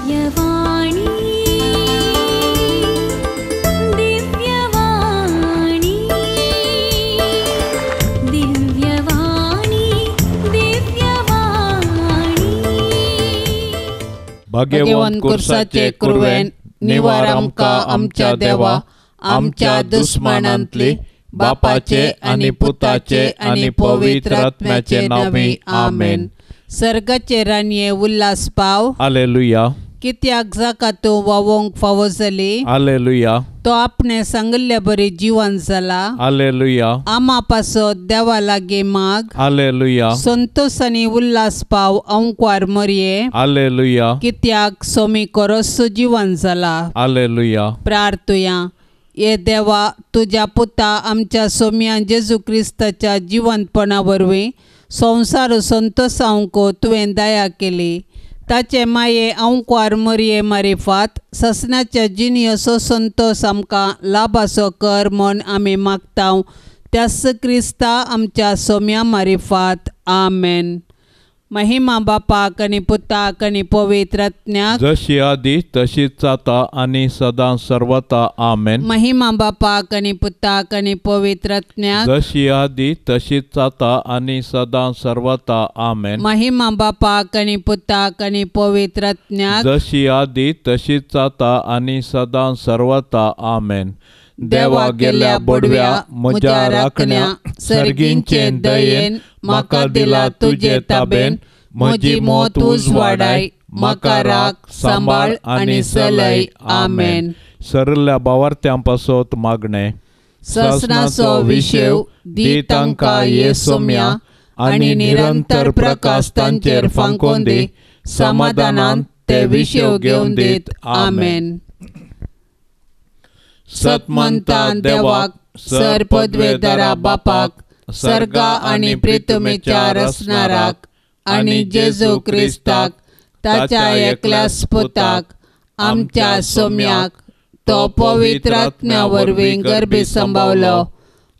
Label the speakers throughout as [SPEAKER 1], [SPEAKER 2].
[SPEAKER 1] दिव्यवाणी दिव्यवाणी दिव्यवाणी दिव्यवाणी.
[SPEAKER 2] भाग्यवंत कुर्साचे कुरवेन निवार आमकां आमच्या देवा आमच्या दुस्मानांतली बापाचे आनी पुताचे आनी पवित्र आत्म्याचे नांवी आमेन.
[SPEAKER 3] सर्गाचे राणये उल्हास पाव.
[SPEAKER 2] हालेलुया.
[SPEAKER 3] कित्याक जाका तूं वावोंक फावो जाली.
[SPEAKER 2] हालेलुया.
[SPEAKER 3] तो आपणे सांगिल्ल्या बरी जिवन जाला.
[SPEAKER 2] हालेलुया.
[SPEAKER 3] आमा पासत देवा लागीं माग.
[SPEAKER 2] हालेलुया.
[SPEAKER 3] संतोष आनी उल्हास पाव अंकवार मरये.
[SPEAKER 2] हालेलुया.
[SPEAKER 3] कित्याक सोमी कोरोसो जिवन जाला.
[SPEAKER 2] हालेलुया.
[SPEAKER 3] प्रार्थुया. ये देवा तुज्या पुता आमच्या सोम्या जेजू क्रिस्ताच्या जिवंतपणा वरवीं संवसार संतोषावंक तुवें दया केली. ताचे माये अंकवार मरये मारिफात ससनाच्या जिणेचो संतोष आमकां लाभाचो कर म्हूण आमी मागता त्याच क्रिस्ता आमच्या सोम्या मारिफात. आमेन. महिमा बापाक आनी पुताक आनी पवित्र आत्म्याक,
[SPEAKER 2] जशी आदी तशीच आता आनी सदां सर्वता. आमेन.
[SPEAKER 3] महिमा बापाक आनी पुताक आनी पवित्र आत्म्याक,
[SPEAKER 2] जशी आदी तशीच आता आनी सदां सर्वता. आमेन.
[SPEAKER 3] महिमा बापाक आनी पुताक आनी पवित्र आत्म्याक,
[SPEAKER 2] जशी आदी तशीच आता आनी सदां सर्वता. आमेन. देवा गेल्या बडव्या म्हज्या राखण्या सर्गींचे दयेन म्हाका दिला तुजे ताबेन म्हजी मौत उजवाडाय म्हाका राख सांबाळ आनी सलय. आमेन. सरल्या बावार्थ्यां पासत मागणें.
[SPEAKER 3] ससनाचो विशेव दी तांकां ये सोम्या आनी निरंतर प्रकाश तांचेर फांकोवन दी. समाधानान ते विशेव घेवन दीत. आमेन. सतमंता देवाक सर पदवेदारा बापाक सर्गा आनी प्रितुमेच्या रचणाराक आनी जेजू क्रिस्ताक ताच्या एकल्याच पुताक आमच्या सोम्याक तो पवित्र आत्म्या वरवीं गर्भी संभावलो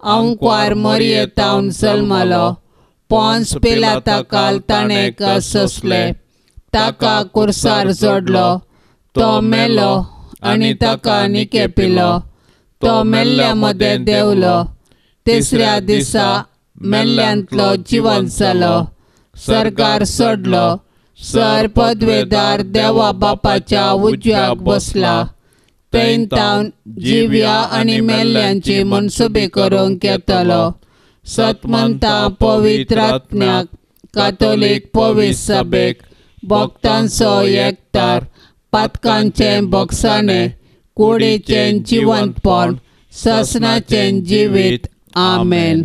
[SPEAKER 3] अंकवार मरयेतावन जल्मलो पोन्स पिलाता काल ताणें सोंसलें ताका कुर्सार जोडलो तो मेलो आनी ताका निके पिलो तो मेल्ल्या मदें देंवलो तिसऱ्या दिसा मेल्ल्यांतलो जिवन जालो सरकार सोडलो सर पदवेदार देवा बापाच्या उजव्याक बसला थंय तावन जिव्या आनी मेल्ल्यांची मनसुबी करूंक येतलो. सतमंता पवित्र आत्म्याक कातोलीक पवित्र सभेक भक्तांचो एकतार पातकांचें बोगसाणें कुडीचें जिवंतपण ससनाचें जिवीत. आमेन.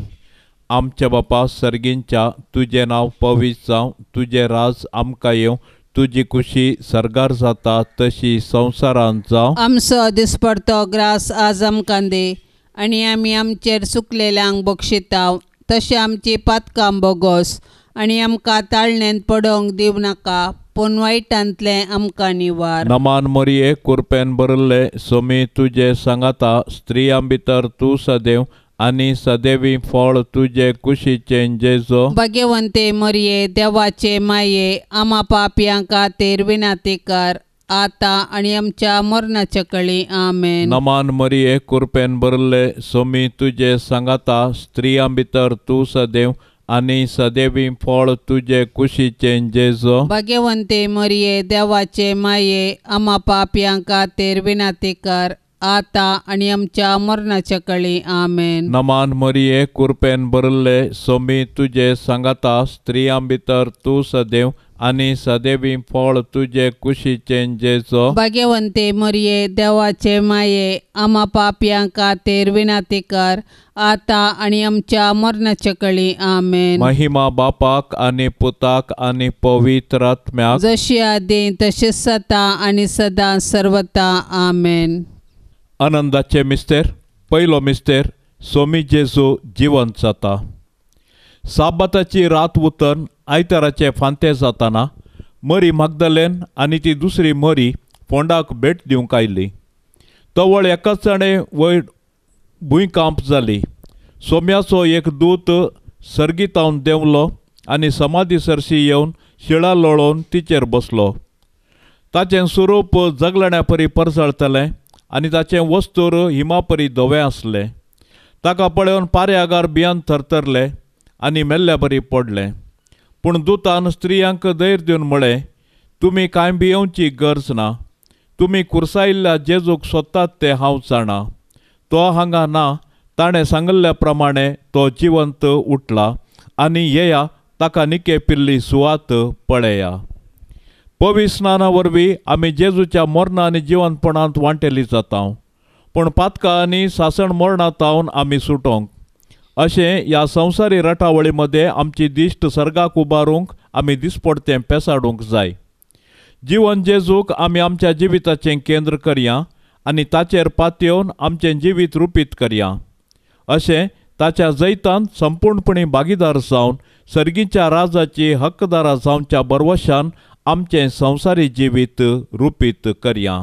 [SPEAKER 2] आमच्या बापा सर्गींच्या तुजें नांव पवित्र जावं, तुजें राज आमकां येवं, तुजी खुशी सर्गार जाता तशी संवसारांत जावं.
[SPEAKER 3] आमचो दिसपडतो ग्रास आज आमकां दी आनी आमी आमचेर चुकलेल्यांक बक्षिता तशें आमची पातकां बोगोस आनी आमकां ताळणेंत पडोवंक दिवं नाका पूण वायटांतलें आमकां निवार.
[SPEAKER 2] नमान मरिये कुरपेन भरिल्ले सोमी तुजे सांगाता, स्त्रियां भितर तूं सदैव आनी सदैवी फळ तुजे कुशीचें जेजो.
[SPEAKER 3] भाग्यवंते मरिये देवाचे माये आमा पापयां खातीर विनंती कर आतां आनी आमच्या मरणाच्या कळी. आमेन.
[SPEAKER 2] नमान मरिये कुरपेन भरिल्ले सोमी तुजे सांगाता, स्त्रियां भितर तूं सदैव आनी सदैवी फळ तुजे कुशीचें जेजो.
[SPEAKER 3] भाग्यवंते मरिये देवाचे माये आमा पापयां खातीर विनंती कर आतां आनी आमच्या मरणाच्या कळी. आमेन.
[SPEAKER 2] नमान मरिये कुरपेन भरिल्ले सोमी तुजे सांगाता, स्त्रियां भितर तूं सदैव आनी सदैवी फळ तुजे कुशीचें जेजो.
[SPEAKER 3] भाग्यवंते मरिये देवाचे माये आमा पापयां खातीर विनंती कर आतां आनी आमच्या मरणाच्या कळी. आमेन.
[SPEAKER 2] महिमा बापाक आनी पुताक आनी पवित्र आत्म्याक,
[SPEAKER 3] जशी आदी तशीच सदां आनी सदां सर्वता. आमेन.
[SPEAKER 2] आनंदाचे मिस्तेर. पयलो मिस्तेर सोमी जेजू जिवंत जाता. साबाताची रात उतन आयताराचे फांते जाताना मरी मागदलेन आनी ती दुसरी मरी फोंडाक भेट दिवंक आयली. तवळ एकाच जाणें वयर भुंयकांप जाली. सोम्याचो एक दूत सर्गीतावन देंवलो आनी समाधी सरशी येवन शिळा लोळोवन तिचेर बसलो. ताचें स्वरूप जगलण्या परी परसळतलें आनी ताचें वस्तूर हिमा परी धवें आसलें. ताका पळोवन पारयागार भियान थरथरले आनी मेल्ल्या बरी पडलें. पूण दुतान स्त्रियांक धैर्य दिवन म्हळें, तुमी कांय भियेवची गरज ना. तुमी कुर्सायिल्ल्या जेजूक सोदतात तें हांव जाणा. तो हांगा ना, ताणें सांगिल्ल्या प्रमाणे तो जिवंत उठला आनी येया ताका निके पिल्ली सुवात पळया. पवित्र स्नाना वरवीं आमी जेजूच्या मरणा आनी जिवंतपणांत वांटेली जाता, पूण पातकां आनी सासण मरणा तावन आमी सुटोंक. अशें ह्या संवसारी रटावळी मदें आमची दिश्ट सर्गाक उबारूंक आमी दिसपडतें पेसाडूंक जाय. जिवन जेजूक आमी आमच्या जिविताचें केंद्र करया आनी ताचेर पातयेवन आमचें जिवीत रुपीत करया. अशें ताच्या जैतान संपूर्णपणी भागीदार जावन सर्गीच्या राजाची हक्कदारा जावच्या बरवशान आमचें संवसारी जिवीत रुपीत करया.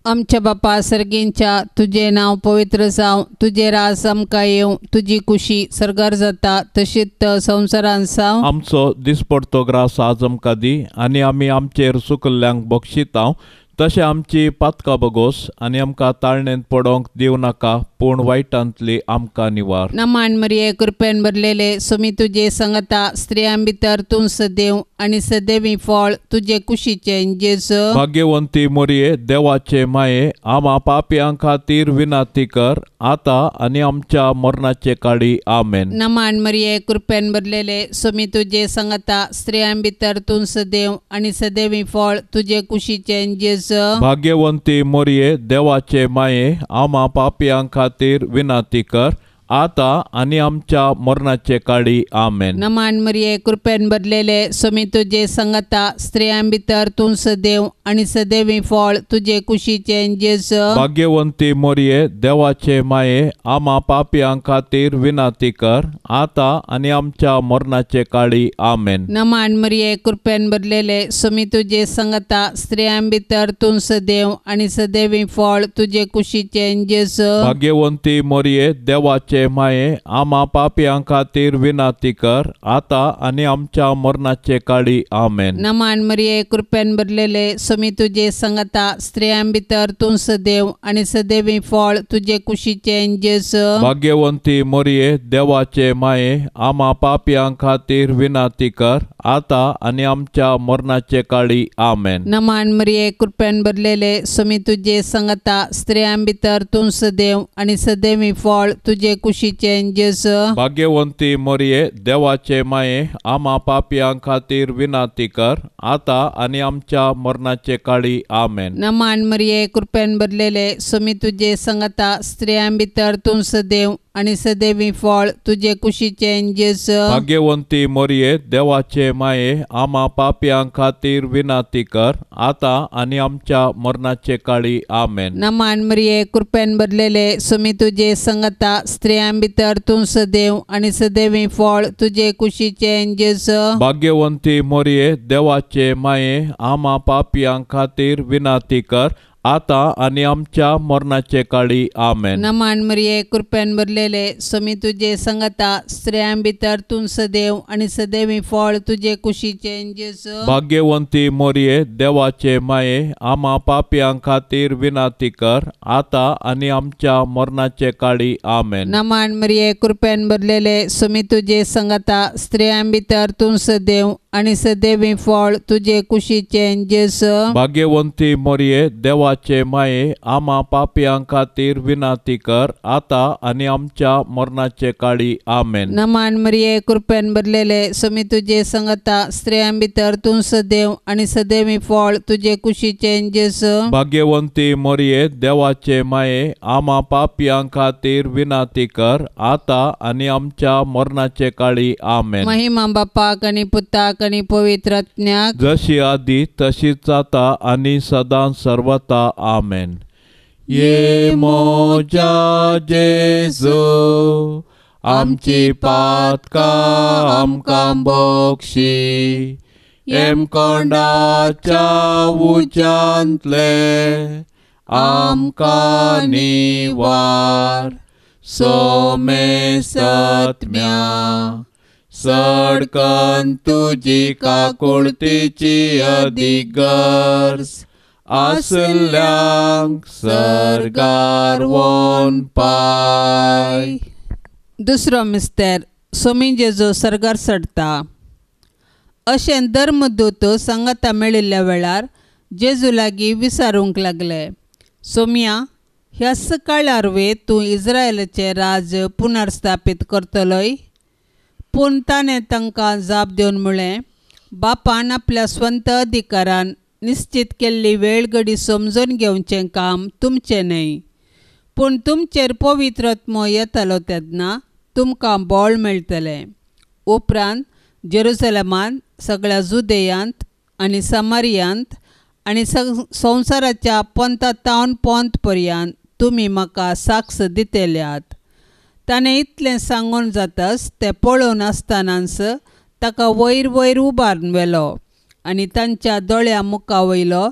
[SPEAKER 3] आमच्या बापा सर्गींच्या, तुजें नांव पवित्र जावं, तुजें राज आमकां येवं, तुजी कुशी सर्गार जाता तशीच संवसारांत जावं.
[SPEAKER 2] आमचो दिसपडतो ग्रास आज आमकां दी आनी आमी आमचेर सुकल्ल्यांक बक्षितांव तशें आमची पातकां बगोस आनी आमकां ताळणेंत पडोवंक दिवं नाका, पूण वायटांतली आमकां निवार.
[SPEAKER 3] नमान मरिये, कृपेन भरलेले, सोमी तुजे संगता, स्त्रियां भितर तूं सदैव आनी सदैवी फळ तुजे कुशीचें जेजू.
[SPEAKER 2] भाग्यवंती मोरये, देवाचे माये, आमा पापयां खातीर विनंती कर आतां आनी आमच्या मरणाचे काळी. आमेन.
[SPEAKER 3] नमान मरिये, कृपेन भरलेले, सोमी तुजे संगता, स्त्रियां भितर तूं सदैव आनी सदैवी फळ तुजे कुशीचें जेजू.
[SPEAKER 2] भाग्यवंती मोरये, देवाचे माये, आमा पापयां खातीर विनंती कर आतां आनी आमच्या मरणाचे काळी. आमेन.
[SPEAKER 3] नमान मरिये, कृपेन भरलेले, सोमी तुजे संगता, स्त्रियां भितर तूं सदैव आनी सदैवी फळ तुजे कुशीचें जेजू.
[SPEAKER 2] भाग्यवंती मोरये, देवाचे माये, आमा पापयां खातीर विनंती कर आतां आनी आमच्या मरणाचे काळी. आमेन.
[SPEAKER 3] नमान मरिये, कृपेन भरलेले, सोमी तुजे संगता, स्त्रियां भितर तूं सदैव आनी सदैवी फळ तुजे कुशीचें जेजू.
[SPEAKER 2] भाग्यवंती मोरये, देवाचे माये, आमा पापयां खातीर विनंती कर आतां आनी आमच्या मरणाचे काळी. आमेन.
[SPEAKER 3] नमान मरिये, कृपेन भरलेले, सोमी तुजे संगता, स्त्रियां भितर तूं सदैव आनी सदैवी फळ तुजे कुशीचें जेजू.
[SPEAKER 2] भाग्यवंती मोरये, देवाचे माये, आमा पापयां खातीर विनंती कर आतां आनी आमच्या मरणाचे काळी. आमेन.
[SPEAKER 3] नमान मरिये, कृपेन भरलेले, सोमी तुजे संगता, स्त्रियां भितर तूं सदैव आनी सदैवी फळ तुजे कुशीचें जेजू.
[SPEAKER 2] भाग्यवंती मोरये, देवाचे माये, आमा पापयां खातीर विनंती कर आतां आनी आमच्या मरणाचे काळी. आमेन.
[SPEAKER 3] नमान मरिये, कृपेन भरलेले, सोमी तुजे संगता, स्त्रियां भितर तूं सदैव आनी सदैवी फळ तुजे कुशीचें जेजू.
[SPEAKER 2] भाग्यवंती मोरये, देवाचे माये, आमा पापयां खातीर विनंती कर आतां आनी आमच्या मरणाचे काळी. आमेन.
[SPEAKER 3] नमान मरिये, कृपेन भरलेले, सोमी तुजे संगता, स्त्रियां भितर तूं सदैव आनी सदैवी फळ तुजे कुशीचें जेजू.
[SPEAKER 2] भाग्यवंती मोरये, देवाचे माये, आमा पापयां खातीर विनंती कर आतां आनी आमच्या मरणाचे काळी. आमेन.
[SPEAKER 3] नमान मरिये, कृपेन भरलेले, सोमी तुजे संगता, स्त्रियां भितर तूं सदैव आनी सदैवी फळ तुजे कुशीचें जेजू.
[SPEAKER 2] भाग्यवंती मोरये, देवाचे माये, आमा पापयां खातीर विनंती कर आतां आनी आमच्या मरणाचे काळी. आमेन.
[SPEAKER 3] नमान मरिये, कृपेन भरलेले, सोमी तुजे संगता, स्त्रियां भितर तूं सदैव आनी सदैवी फळ तुजे कुशीचें जेजू.
[SPEAKER 2] भाग्यवंती मोरये, देवाचे माये, आमा पापयां खातीर विनंती कर आतां आनी आमच्या मरणाचे काळी. आमेन.
[SPEAKER 3] नमान मरिये, कृपेन भरलेले, सोमी तुजे संगता, स्त्रियां भितर तूं सदैव आनी सदैवी फळ तुजे कुशीचें जेजू.
[SPEAKER 2] भाग्यवंती मोरये, देवाचे माये, आमा पापयां खातीर विनंती कर आतां आनी आमच्या मरणाचे काळी. आमेन.
[SPEAKER 3] महिमा बापाक आनी पुताक आनी पवित्र आत्म्याक,
[SPEAKER 2] जशी आदी तशीच जाता आनी सदां सर्वता. आमेन. ये मोजा जेजू, आमची पातकां आमकां बक्षी, येमकोंडाच्या उज्यांतले आमकां निवार, सोमेसत्म्या चडकन तुजी काकुळतीची अदीक गरज आसल्यांक सर्गार वोन पाय.
[SPEAKER 3] दुसरो मिस्तेर सोमी जेजू सर्गार चडटा. अशें धर्मदूत सांगाता मेळिल्ल्या वेळार जेजू लागीं विचारूंक लागले, सोम्या, ह्याच काळार वे तूं इस्रायलाचें राज पुनर्स्थापीत करतलोय? पूण ताणें तांकां जाप दिवन म्हळें, बापान आपल्या स्वंत अधिकारान निश्चित केल्ली वेळ घडी समजून घेवचें काम तुमचें न्हय, पूण तुमचेर पवित्र आत्मो येतलो तेन्ना तुमकां बळ मेळटलें. उपरांत जेरुसलेमांत, सगळ्या जुदेयांत आनी समारियांत आनी संवसाराच्या पोंता तावन पोंत पर्यंत तुमी म्हाका साक्ष दितल्यात. ताणें इतलें सांगून जाताच तें पळोवन आसतनाच ताका वयर वयर उबारून व्हेलो आनी तांच्या दोळ्या मुखा वयलो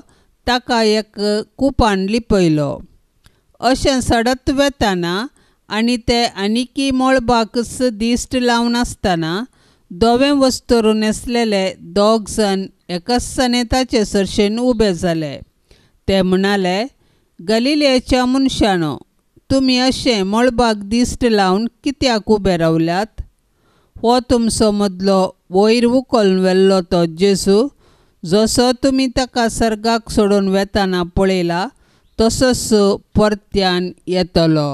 [SPEAKER 3] ताका एक कुपान लिपयलो. अशें सडत वेतना आनी ते आनिकी मळबाकच दिश्ट लावन आसतना धवें वस्तूर न्हेसलेले दोग जाण एकाच ताचे सरशेन उबे जाले. ते म्हणाले, गलिलेच्या मनशानो, तुमी अशें मळबाक दिश्ट लावन कित्याक उबे रावल्यात? हो तुमचो मदलो वयर उखलून व्हेल्लो तो जेजू, जसो तुमी ताका सर्गाक सोडून वेतना पळयला तसोच परत्यान येतलो.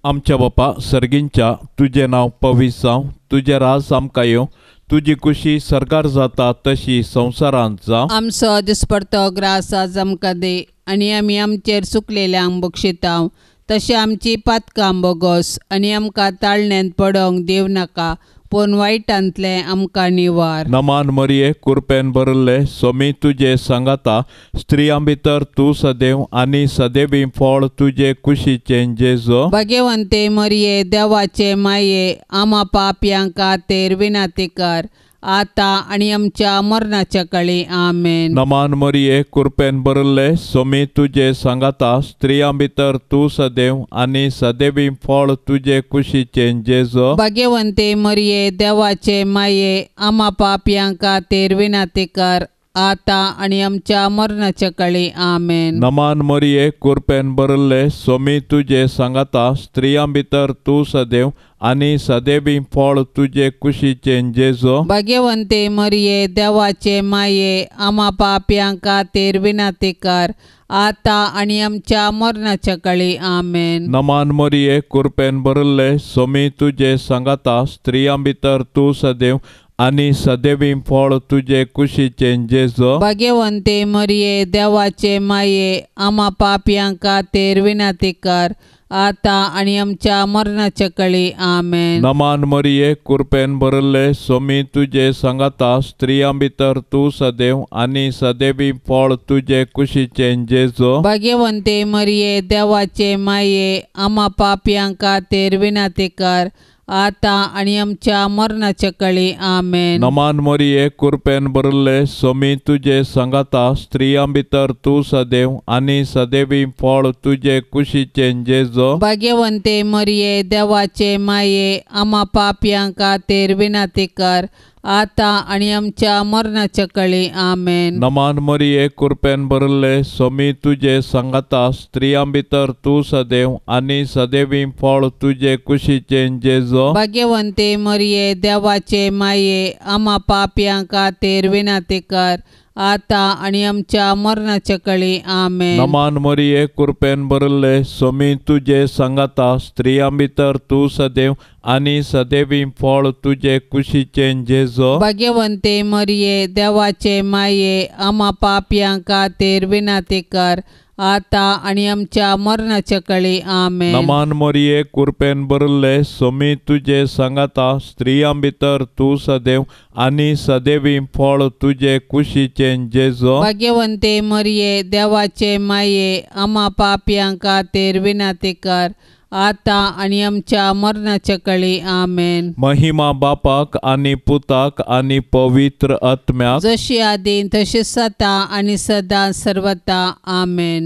[SPEAKER 2] आमच्या बापा सर्गींच्या, तुजें नांव पवित्र जावं, तुजें राज आमकां येवं, तुजी कुशी सर्गार जाता तशी संवसारांत जावं.
[SPEAKER 3] आमचो दिसपडतो ग्रास आज आमकां दी आनी आमी आमचेर चुकलेल्यांक बक्षितांव तशें आमची पातकां बोगोस आनी आमकां ताळण्यांत पडोवंक दिवं नाका, पूण वायटांतलें आमकां निवार.
[SPEAKER 2] नमान मरिये, कुरपेन भरिल्ले, सोमी तुजे सांगाता, स्त्रियां भितर तूं सदैव आनी सदैवी फळ तुजे कुशीचें जेजू.
[SPEAKER 3] भाग्यवंते मरिये, देवाचे माये, आमा पापयां खातीर विनंती कर, आतां आनी आमच्या मरणाच्या काळी. आमेन.
[SPEAKER 2] नमान मरिये, कुरपेन भरिल्ले, सोमी तुजे सांगाता, स्त्रियां भितर तूं सदैव आनी सदैवी फळ तुजे कुशीचें जेजू.
[SPEAKER 3] भाग्यवंते मरिये, देवाचे माये, आमा पापयां खातीर विनंती कर, आतां आनी आमच्या मरणाच्या काळी. आमेन.
[SPEAKER 2] नमान मरिये, कुरपेन भरिल्ले, सोमी तुजे सांगाता, स्त्रियां भितर तूं सदैव आनी सदैवी फळ तुजे कुशीचें जेजू.
[SPEAKER 3] भाग्यवंते मरिये, देवाचे माये, आमा पापयां खातीर विनंती कर, आतां आनी आमच्या मरणाच्या काळी. आमेन.
[SPEAKER 2] नमान मरिये, कुरपेन भरिल्ले, सोमी तुजे सांगाता, स्त्रियां भितर तूं सदैव आनी सदैवी फळ तुजे कुशीचें जेजू.
[SPEAKER 3] भाग्यवंते मरिये, देवाचे माये, आमा पापयां खातीर विनंती कर, आतां आनी आमच्या मरणाच्या काळी. आमेन.
[SPEAKER 2] नमान मरिये, कुरपेन भरिल्ले, सोमी तुजे सांगाता, स्त्रियां भितर तूं सदैव आनी सदैवी फळ तुजे कुशीचें जेजू.
[SPEAKER 3] भाग्यवंते मरिये, देवाचे माये, आमा पापयां खातीर विनंती कर, आतां आनी आमच्या मरणाच्या काळी. आमेन.
[SPEAKER 2] नमान मरिये, कुरपेन भरिल्ले, सोमी तुजे सांगाता, स्त्रियां भितर तूं सदैव आनी सदैवी फळ तुजे कुशीचें जेजू.
[SPEAKER 3] भाग्यवंते मरिये, देवाचे माये, आमा पापयां खातीर विनंती कर, आतां आनी आमच्या मरणाच्या काळी. आमेन.
[SPEAKER 2] नमान मरिये, कुरपेन भरिल्ले, सोमी तुजे सांगाता, स्त्रियां भितर तूं सदैव आनी सदैवी फळ तुजे कुशीचें जेजू.
[SPEAKER 3] भाग्यवंते मरिये, देवाचे माये, आमा पापयां खातीर विनंती कर, आतां आनी आमच्या मरणाच्या काळी. आमेन.
[SPEAKER 2] नमान मरिये, कुरपेन भरिल्ले, सोमी तुजे सांगाता, स्त्रियां भितर तूं सदैव आनी सदैवी फळ तुजे कुशीचें जेजू.
[SPEAKER 3] भाग्यवंते मरिये, देवाचे माये, आमा पापयां खातीर विनंती कर, आतां आनी आमच्या मरणाच्या काळी. आमेन.
[SPEAKER 2] नमान मरिये, कुरपेन भरिल्ले, सोमी तुजे सांगाता, स्त्रियां भितर तूं सदैव आनी सदैवी फळ तुजे कुशीचें जेजू.
[SPEAKER 3] भाग्यवंते मरिये, देवाचे माये, आमा पापयां खातीर विनंती कर, आतां आनी आमच्या मरणाच्या काळी. आमेन.
[SPEAKER 2] महिमा बापाक आनी पुताक आनी पवित्र आत्म्याक,
[SPEAKER 3] जशी आदीं तशीच आतां आनी सदां सर्वता. आमेन.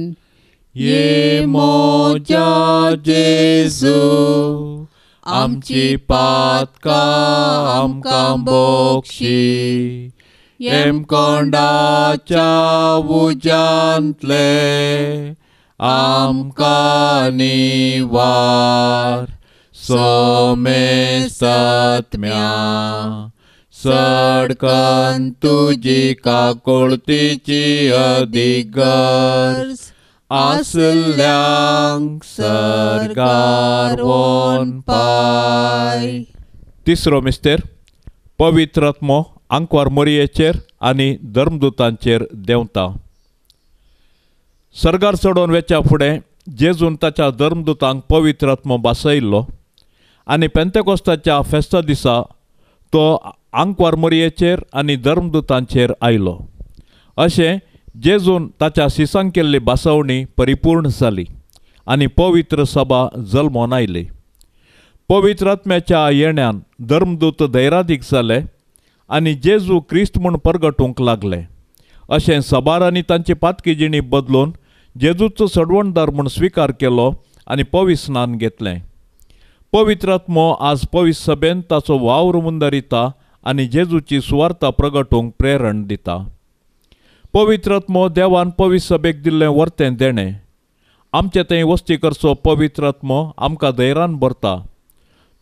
[SPEAKER 2] ये मोजा जेजू, आमची पातकां आमकां बक्षी, हेमकोंडाच्या उज्यांतले आमकां निवार। सोमेसत्म्या सडकन तुजी काकुळतीची अदीक गरज आसल्यांक सर्गार वोन पाय। तिसरो मिस्तेर पवित्र आत्मो आंकवार मोरयेचेर आनी धर्मदूतांचेर देंवता। सर्गार चडोवन वेच्या फुडें जेजून ताच्या धर्मदूतांक पवित्र आत्मो भासयल्लो आनी पेंतेकोस्ताच्या फेस्ता दिसा तो आंकवार मोरयेचेर आनी धर्मदूतांचेर आयलो। अशें जेजून ताच्या सिसांक केल्ली भासवणी परिपूर्ण जाली आनी पवित्र सभा जल्मोन आयली। पवित्र आत्म्याच्या येण्यान धर्मदूत धैरादीक जाले आनी जेजू क्रिस्त म्हूण परगटूंक लागले। अशें सबारांनी तांची पातकी जिणी बदलून जेजूचो सडवणदार म्हूण स्विकार केलो आनी पवित्र स्नान घेतलें। पवित्र आत्मो आज पवित्र सभेन ताचो वावर मुंदरिता आनी जेजूची सुवार्ता प्रगटूंक प्रेरण दिता। पवित्र आत्मो देवान पवित्र सभेक दिल्लें वर्तें देणें। आमचे थंय वस्ती करचो पवित्र आत्मो आमकां धैर्यान भरता।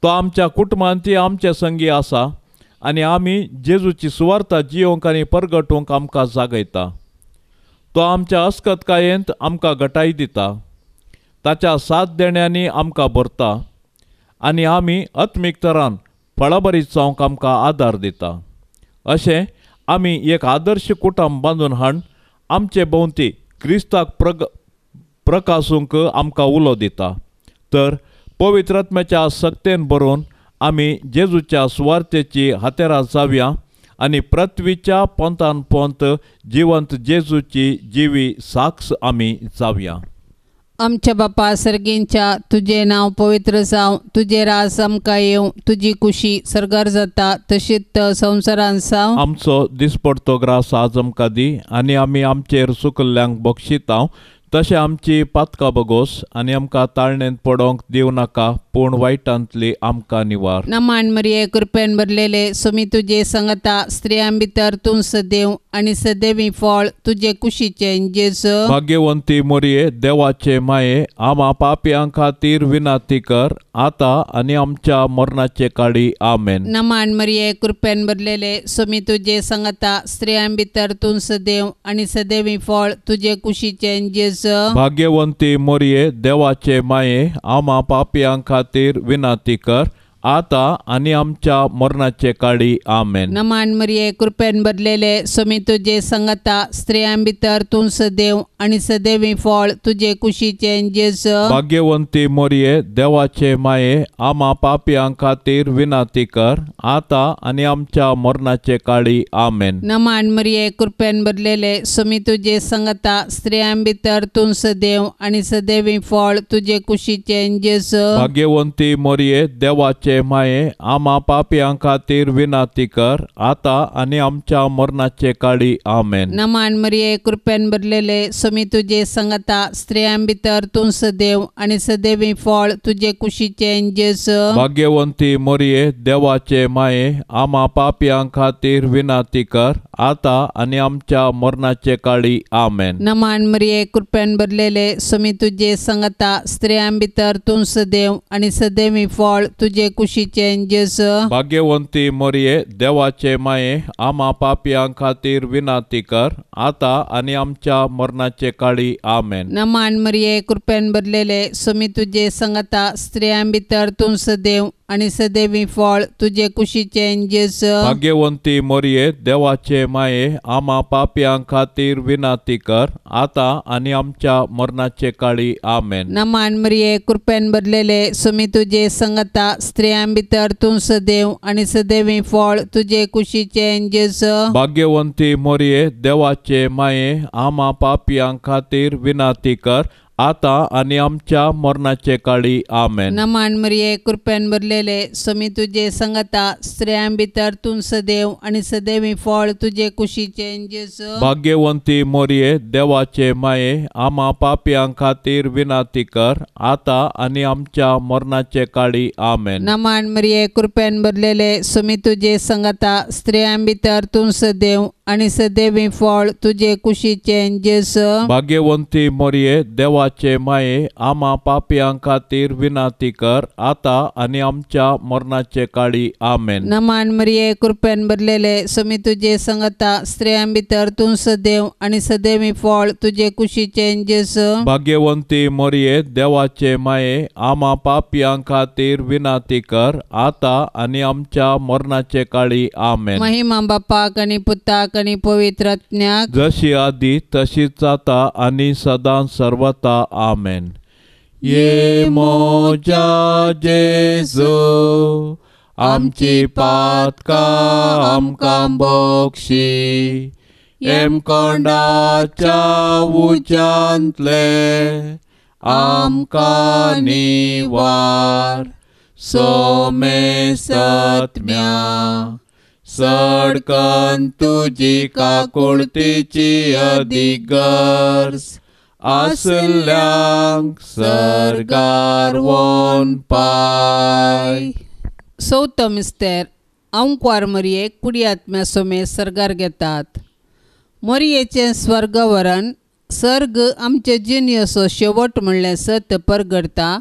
[SPEAKER 2] तो आमच्या कुटुंबांत आमचे संगी आसा आनी आमी जेजूची सुवार्ता जियोंक आनी परगटूंक आमकां जागयता। तो आमच्या अस्कतकायेंत आमकां गटाय दिता, ताच्या साथ देण्यांनी आमकां भरता आनी आमी आत्मीक तरान फळाबरीत जावंक आमकां आदार दिता। अशें आमी एक आदर्श कुटुंब बांदून हाडून आमचे भोंवती क्रिस्ताक प्रकासूंक आमकां उलो दिता। तर पवित्र आत्म्याच्या सक्तेन बरोवन आमी जेजूच्या सुवार्तेची हातेरां जावया आनी पृथ्वीच्या पोंतान पोंत जिवंत जेजूची जिवी साक्ष आमी जावया।
[SPEAKER 3] आमच्या बापा सर्गींच्या, तुजें नांव पवित्र जावं, तुजें राज आमकां येवं, तुजी कुशी सर्गार जाता तशीच संवसारांत जावं।
[SPEAKER 2] आमचो दिसपडतो ग्रास आज आमकां दी आनी आमी आमचेर सुकल्ल्यांक बक्षितांव तशें आमची पातकां बगोस आनी आमकां ताळणेंत पडोवंक दिवं नाका, पूण वायटांतली आमकां निवार।
[SPEAKER 3] नमान मरिये, कृपेन भरलेले, स्वामी तुजे संगता, स्त्रियां भितर तूं सदैव आनी सदैवी फळ तुजे कुशीचें जेजू।
[SPEAKER 2] भाग्यवंती मोरये, देवाचे माये, आमा पापयां खातीर विनंती कर आतां आनी आमच्या मरणाचे काळी। आमेन।
[SPEAKER 3] नमान मरिये, कृपेन भरलेले, स्वामी तुजे संगता, स्त्रियां भितर तूं सदैव आनी सदैवी फळ तुजे कुशीचें जेजू।
[SPEAKER 2] भाग्यवंती मोरये, देवाचे माये, आमा पापयां खातीर विनंती कर आतां आनी आमच्या मरणाचे काळी। आमेन।
[SPEAKER 3] नमान मरिये, कृपेन भरलेले, स्वामी तुजे संगता, स्त्रियां भितर तूं सदैव आनी सदैवी फळ तुजे कुशीचें जेजू।
[SPEAKER 2] भाग्यवंती मोरये, देवाचे माये, आमा पापयां खातीर विनंती कर आतां आनी आमच्या मरणाचे काळी। आमेन।
[SPEAKER 3] नमान मरिये, कृपेन भरलेले, स्वामी तुजे संगता, स्त्रियां भितर तूं सदैव आनी सदैवी फळ तुजे कुशीचें जेजू।
[SPEAKER 2] भाग्यवंती मोरये, देवाचे माये, आमा पापयां खातीर विनंती कर आतां आनी आमच्या मरणाचे काळी। आमेन।
[SPEAKER 3] नमान मरिये, कृपेन भरलेले, स्वामी तुजे संगता, स्त्रियां भितर तूं सदैव आनी सदैवी फळ तुजे कुशीचें जेजू।
[SPEAKER 2] भाग्यवंती मोरये, देवाचे माये, आमा पापयां खातीर विनंती कर आतां आनी आमच्या मरणाचे काळी। आमेन।
[SPEAKER 3] नमान मरिये, कृपेन भरलेले, स्वामी तुजे संगता, स्त्रियां भितर तूं सदैव आनी सदैवी फळ तुजे कुशीचें जेजू।
[SPEAKER 2] भाग्यवंती मोरये, देवाचे माये, आमा पापयां खातीर विनंती कर आतां आनी आमच्या मरणाचे काळी। आमेन।
[SPEAKER 3] नमान मरिये, कृपेन भरलेले, स्वामी तुजे संगता, स्त्रियां भितर तूं सदैव आनी सदैवी फळ तुजे कुशीचें जेजू।
[SPEAKER 2] भाग्यवंती मोरये, देवाचे माये, आमा पापयां खातीर विनंती कर आतां आनी आमच्या मरणाचे काळी। आमेन।
[SPEAKER 3] नमान मरिये, कृपेन भरलेले, स्वामी तुजे संगता, स्त्रियां भितर तूं सदैव आनी सदैवी फळ तुजे कुशीचें जेजू।
[SPEAKER 2] भाग्यवंती मोरये, देवाचे माये, आमा पापयां खातीर विनंती कर आतां आनी आमच्या मरणाचे काळी. आमेन.
[SPEAKER 3] नमान मरिये, कृपेन भरलेले, स्वामी तुजे संगता, स्त्रियां भितर तूं सदैव आनी सदैवी फळ तुजे कुशीचें जेजू.
[SPEAKER 2] भाग्यवंती मोरये, देवाचे माये, आमा पापयां खातीर विनंती कर, आतां आनी आमच्या मरणाचे काळी. आमेन.
[SPEAKER 3] नमान मरिये, कृपेन भरलेले, स्वामी तुजे संगता, स्त्रियां भितर तूं सदैव आनी सदैवी फळ तुजे कुशीचें जेजू.
[SPEAKER 2] भाग्यवंती मोरये, देवाचे माये, आमा पापयां खातीर विनंती कर, आतां आनी आमच्या मरणाचे काळी. आमेन.
[SPEAKER 3] नमान मरिये, कृपेन भरलेले, स्वामी तुजे संगता, स्त्रियां भितर तूं सदैव आनी सदैवी फळ तुजे कुशीचें जेजू.
[SPEAKER 2] भाग्यवंती मोरये, देवाचे माये, आमा पापयां खातीर विनंती कर, आतां आनी आमच्या मरणाचे काळी. आमेन.
[SPEAKER 3] महिमा बापाक आनी पुताक आनी पवित्र आत्म्याक,
[SPEAKER 2] जशी आदी तशीच जाता आनी सदां सर्वता. आमेन. ये मोजा जेजू, आमची पातकां आमकां बक्षी, येमकोंडाच्या उज्यांतले आमकां निवार, सोमेसत्म्या सडकन तुजी काकुळतीची अदीक गरज आसल्यांक सर्गार वोन पाय.
[SPEAKER 3] चवथो मिस्तेर. आंकवार मरयेक कुडी आत्म्या सोमे सर्गार घेतात. मरयेचें स्वर्गवरण सर्ग आमचे जिणेचो शेवट म्हणलें सत परगडता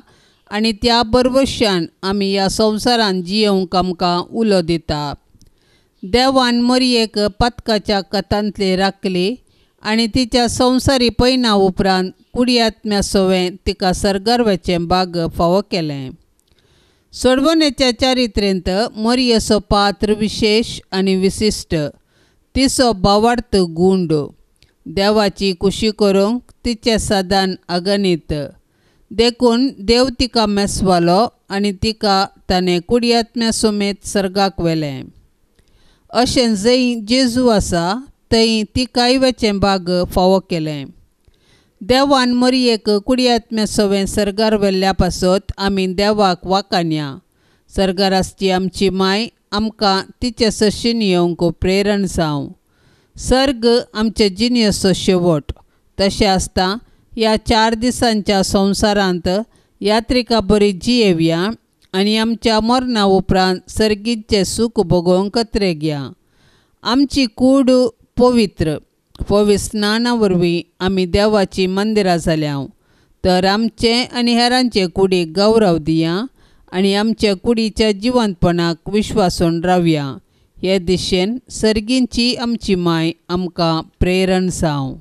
[SPEAKER 3] आनी त्या बरवशान आमी ह्या संवसारांत जियेवंक आमकां उलो दिता. देवान मरयेक पातकाच्या कथांतली राखली आनी तिच्या संवसारी पयना उपरांत कुडी आत्म्या सोवें तिका सर्गार वचें भाग फावो केलें. सोडवणेच्या चारित्रेंत मरयेचो पात्र विशेश आनी विशिश्ट. तिचो भावार्थ गूंड, देवाची कुशी करूंक तिचें साधन अगणीत, देखून देव तिका मेसवालो आनी तिका ताणें कुडी आत्म्या समेत सर्गाक व्हेलें. अशें जंय जेजू आसा थंय तिकाय वचें भाग फावो केलें. देवान मरयेक कुडी आत्म्या सवें सर्गार व्हेल्ल्या पासत आमी देवाक वाखाणया. सर्गार आसची आमची माय आमकां तिचे सरशीन येवंक प्रेरण जावं. सर्ग आमचे जिणेचो शेवट. तशें आसता ह्या 4 दिसांच्या संवसारांत यात्रिका बरी जियेवया आनी आमच्या मरणा उपरांत सर्गीचें सूख भोगोवंक कत्रेगया. आमची कूड पवित्र पवित्र स्नाना वरवीं आमी देवाची मंदिरां जाल्या, तर आमचे आनी हेरांचे कुडीक गौरव दिया आनी आमच्या कुडीच्या जिवंतपणाक विश्वासून रावया. हे दिशेन सर्गींची आमची माय आमकां प्रेरण जावं.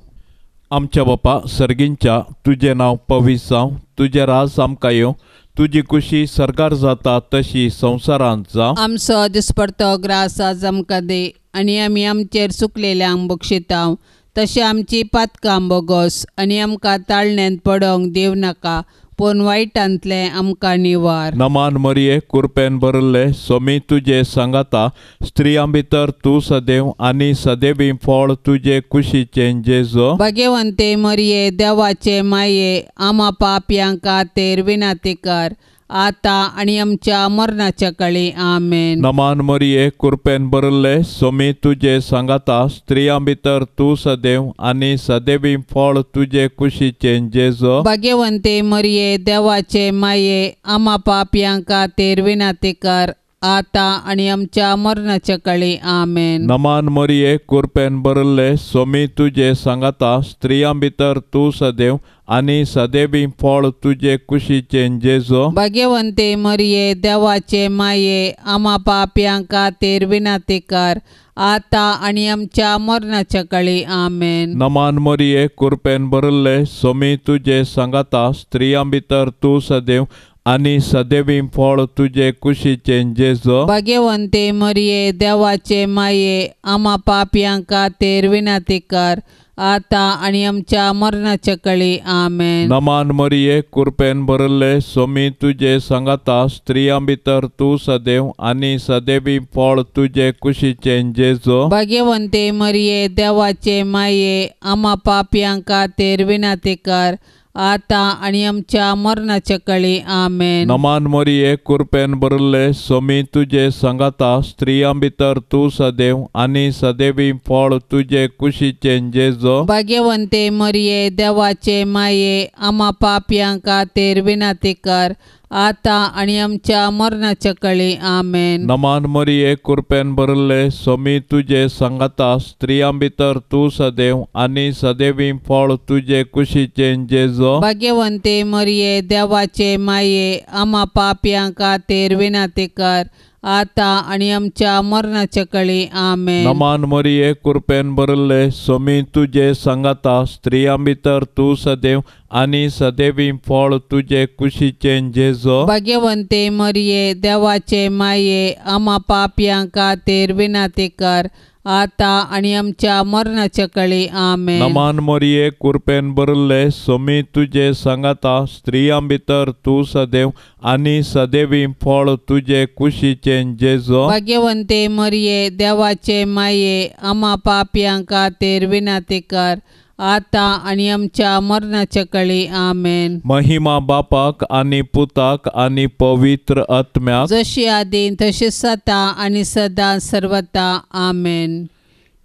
[SPEAKER 2] आमच्या बापा सर्गींच्या, तुजें नांव पवित्र जावं, तुजें राज आमकां येवं, तुजी कुशी सर्गार जाता तशी संवसारांत जावं.
[SPEAKER 3] आमचो दिसपडतो ग्रास आज आमकां दी आनी आमी आमचेर चुकलेल्यांक बक्षितांव तशें आमची पातकां बोगोस आनी आमकां ताळण्यांत पडोंक देव नाका, पूण वायटांतलें आमकां निवार.
[SPEAKER 2] नमान मरिये, कुरपेन भरिल्ले, स्वामी तुजे सांगाता, स्त्रियां भितर तूं सदैव आनी सदैवी फळ तुजे कुशीचें जेजू.
[SPEAKER 3] भाग्यवंते मरिये, देवाचे माये, आमा पापयां खातीर विनंती कर, आतां आनी आमच्या मरणाच्या काळी. आमेन.
[SPEAKER 2] नमान मरिये, कुरपेन भरिल्ले, स्वामी तुजे सांगाता, स्त्रियां भितर तूं सदैव आनी सदैवी फळ तुजे कुशीचें जेजू.
[SPEAKER 3] भाग्यवंते मरिये, देवाचे माये, आमा पापयां खातीर विनंती कर, आतां आनी आमच्या मरणाच्या काळी. आमेन.
[SPEAKER 2] नमान मरिये, कुरपेन भरिल्ले, स्वामी तुजे सांगाता, स्त्रियां भितर तूं सदैव आनी सदैवी फळ तुजे कुशीचें जेजू.
[SPEAKER 3] भाग्यवंते मरिये, देवाचे माये, आमा पापयां खातीर विनंती कर, आतां आनी आमच्या मरणाच्या काळी. आमेन.
[SPEAKER 2] नमान मरिये, कुरपेन भरिल्ले, स्वामी तुजे सांगाता, स्त्रियां भितर तूं सदैव आनी सदैवी फळ तुजे कुशीचें जेजू.
[SPEAKER 3] भाग्यवंते मरिये, देवाचे माये, आमा पापयां खातीर विनंती कर, आतां आनी आमच्या मरणाच्या काळी. आमेन.
[SPEAKER 2] नमान मरिये, कुरपेन भरिल्ले, स्वामी तुजे सांगाता, स्त्रियां भितर तूं सदैव आनी सदैवी फळ तुजे कुशीचें जेजू.
[SPEAKER 3] भाग्यवंते मरिये, देवाचे माये, आमा पापयां खातीर विनंती कर, आतां आनी आमच्या मरणाच्या कळी. आमेन.
[SPEAKER 2] नमान मरिये कृपेन भरिल्ले सोमी तुजे सांगाता, स्त्रियां भितर तूं सदैव आनी सदैवी फळ तुजे कुशीचें जेजो.
[SPEAKER 3] भाग्यवंते मरिये देवाचे माये, आमा पापयां खातीर विनंती कर, आतां आनी आमच्या मरणाच्या कळी. आमेन.
[SPEAKER 2] नमान मरिये कृपेन भरिल्ले सोमी तुजे सांगाता, स्त्रियां भितर तूं सदैव आनी सदैवी फळ तुजे कुशीचें जेजो.
[SPEAKER 3] भाग्यवंते मरिये देवाचे माये, आमा पापयां खातीर विनंती कर, आतां आनी आमच्या मरणाच्या कळी. आमेन.
[SPEAKER 2] नमान मरिये कृपेन भरिल्ले सोमी तुजे सांगाता, स्त्रियां भितर तूं सदैव आनी सदैवी फळ तुजे कुशीचें जेजो.
[SPEAKER 3] भाग्यवंते मरिये देवाचे माये, आमा पापयां खातीर विनंती कर, आतां आनी आमच्या मरणाच्या कळी. आमेन.
[SPEAKER 2] नमान मरिये कृपेन भरिल्ले सोमी तुजे सांगाता, स्त्रियां भितर तूं सदैव आनी सदैवी फळ तुजे कुशीचें जेजो.
[SPEAKER 3] भाग्यवंते मरिये देवाचे माये, आमा पापयां खातीर विनंती कर, आतां आनी आमच्या मरणाच्या कळी. आमेन.
[SPEAKER 2] महिमा बापाक आनी पुताक आनी पवित्र आत्म्याक,
[SPEAKER 3] जशी आदी तशी सता आनी सदां सर्वता. आमेन.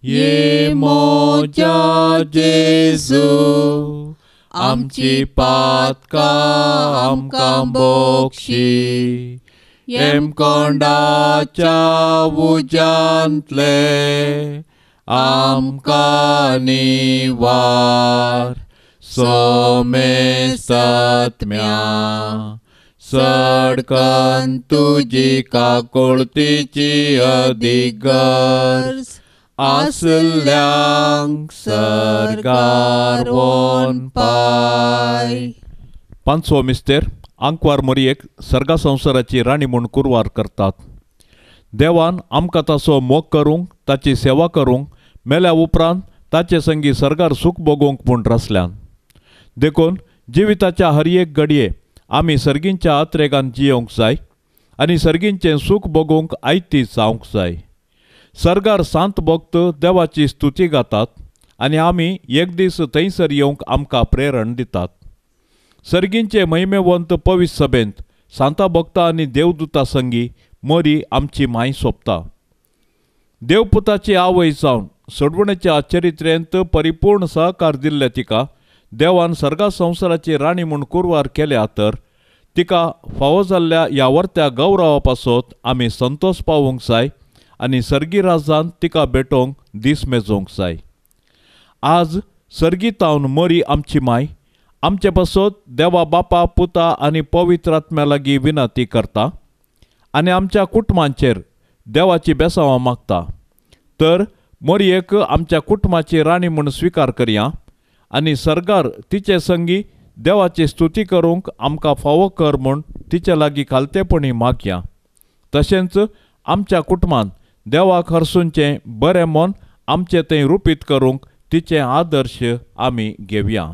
[SPEAKER 2] ये मोजा जेजू, आमची पातकां आमकां बक्षी, हेमकोंडाच्या उज्यांतले आमकां निवार, सोमेस्तात्म्या सडकन तुजी काकुळतीची अधिगर्ज आसल्यांक सरगार वोन पाय. पांचवो मिस्तेर आंकवार मोरयेक सर्गा संवसाराची राणी म्हूण कुरवार करतात. देवान आमकां ताचो मोग करूंक, ताची सेवा करूंक, मेल्या उपरांत ताचे संगी सर्गार सूख भोगूंक म्हूण रचल्यान. देखून जिविताच्या हर एक घडये आमी सर्गींच्या आत्रेगान जियोंक जाय आनी सर्गींचें सूख भोगूंक आयती जावंक जाय. सर्गार सांत भक्त देवाची स्तुती गातात आनी आमी एक दीस थंयसर येवंक आमकां प्रेरण दितात. सर्गींचे महिमेवंत पवित्र सभेंत सांता भक्ता आनी देवदूता संगी मोरी आमची माय सोंपता. देवपुताची आवय जावन सोडवणेच्या चरित्रेंत परिपूर्ण सहकार दिल्ले तिका देवान सर्गा संवसाराची राणी म्हूण कुरवार केल्या तर तिका फावो जाल्ल्या ह्या वर्त्या गौरवा पासत आमी संतोश पावूंक जाय आनी सर्गी राजान तिका भेटोवंक दीस मेजोवंक जाय. आज सर्गीतावन मोरी आमची माय आमचे पासत देवा बापा पुता आनी पवित्र आत्म्या लागीं विनंती करता आनी आमच्या कुटुंबांचेर देवाची बेसांवां मागता. तर मोरयेक आमच्या कुटुंबाची राणी म्हूण स्विकार करया आनी सर्गार तिचे संगी देवाची स्तुती करूंक आमकां फावो कर म्हूण तिचे लागीं खालतेपणी मागया. तशेंच आमच्या कुटुंबान देवाक हरसूनचें बरें मन आमचें थंय रुपीत करूंक तिचें आदर्श आमी घेवया.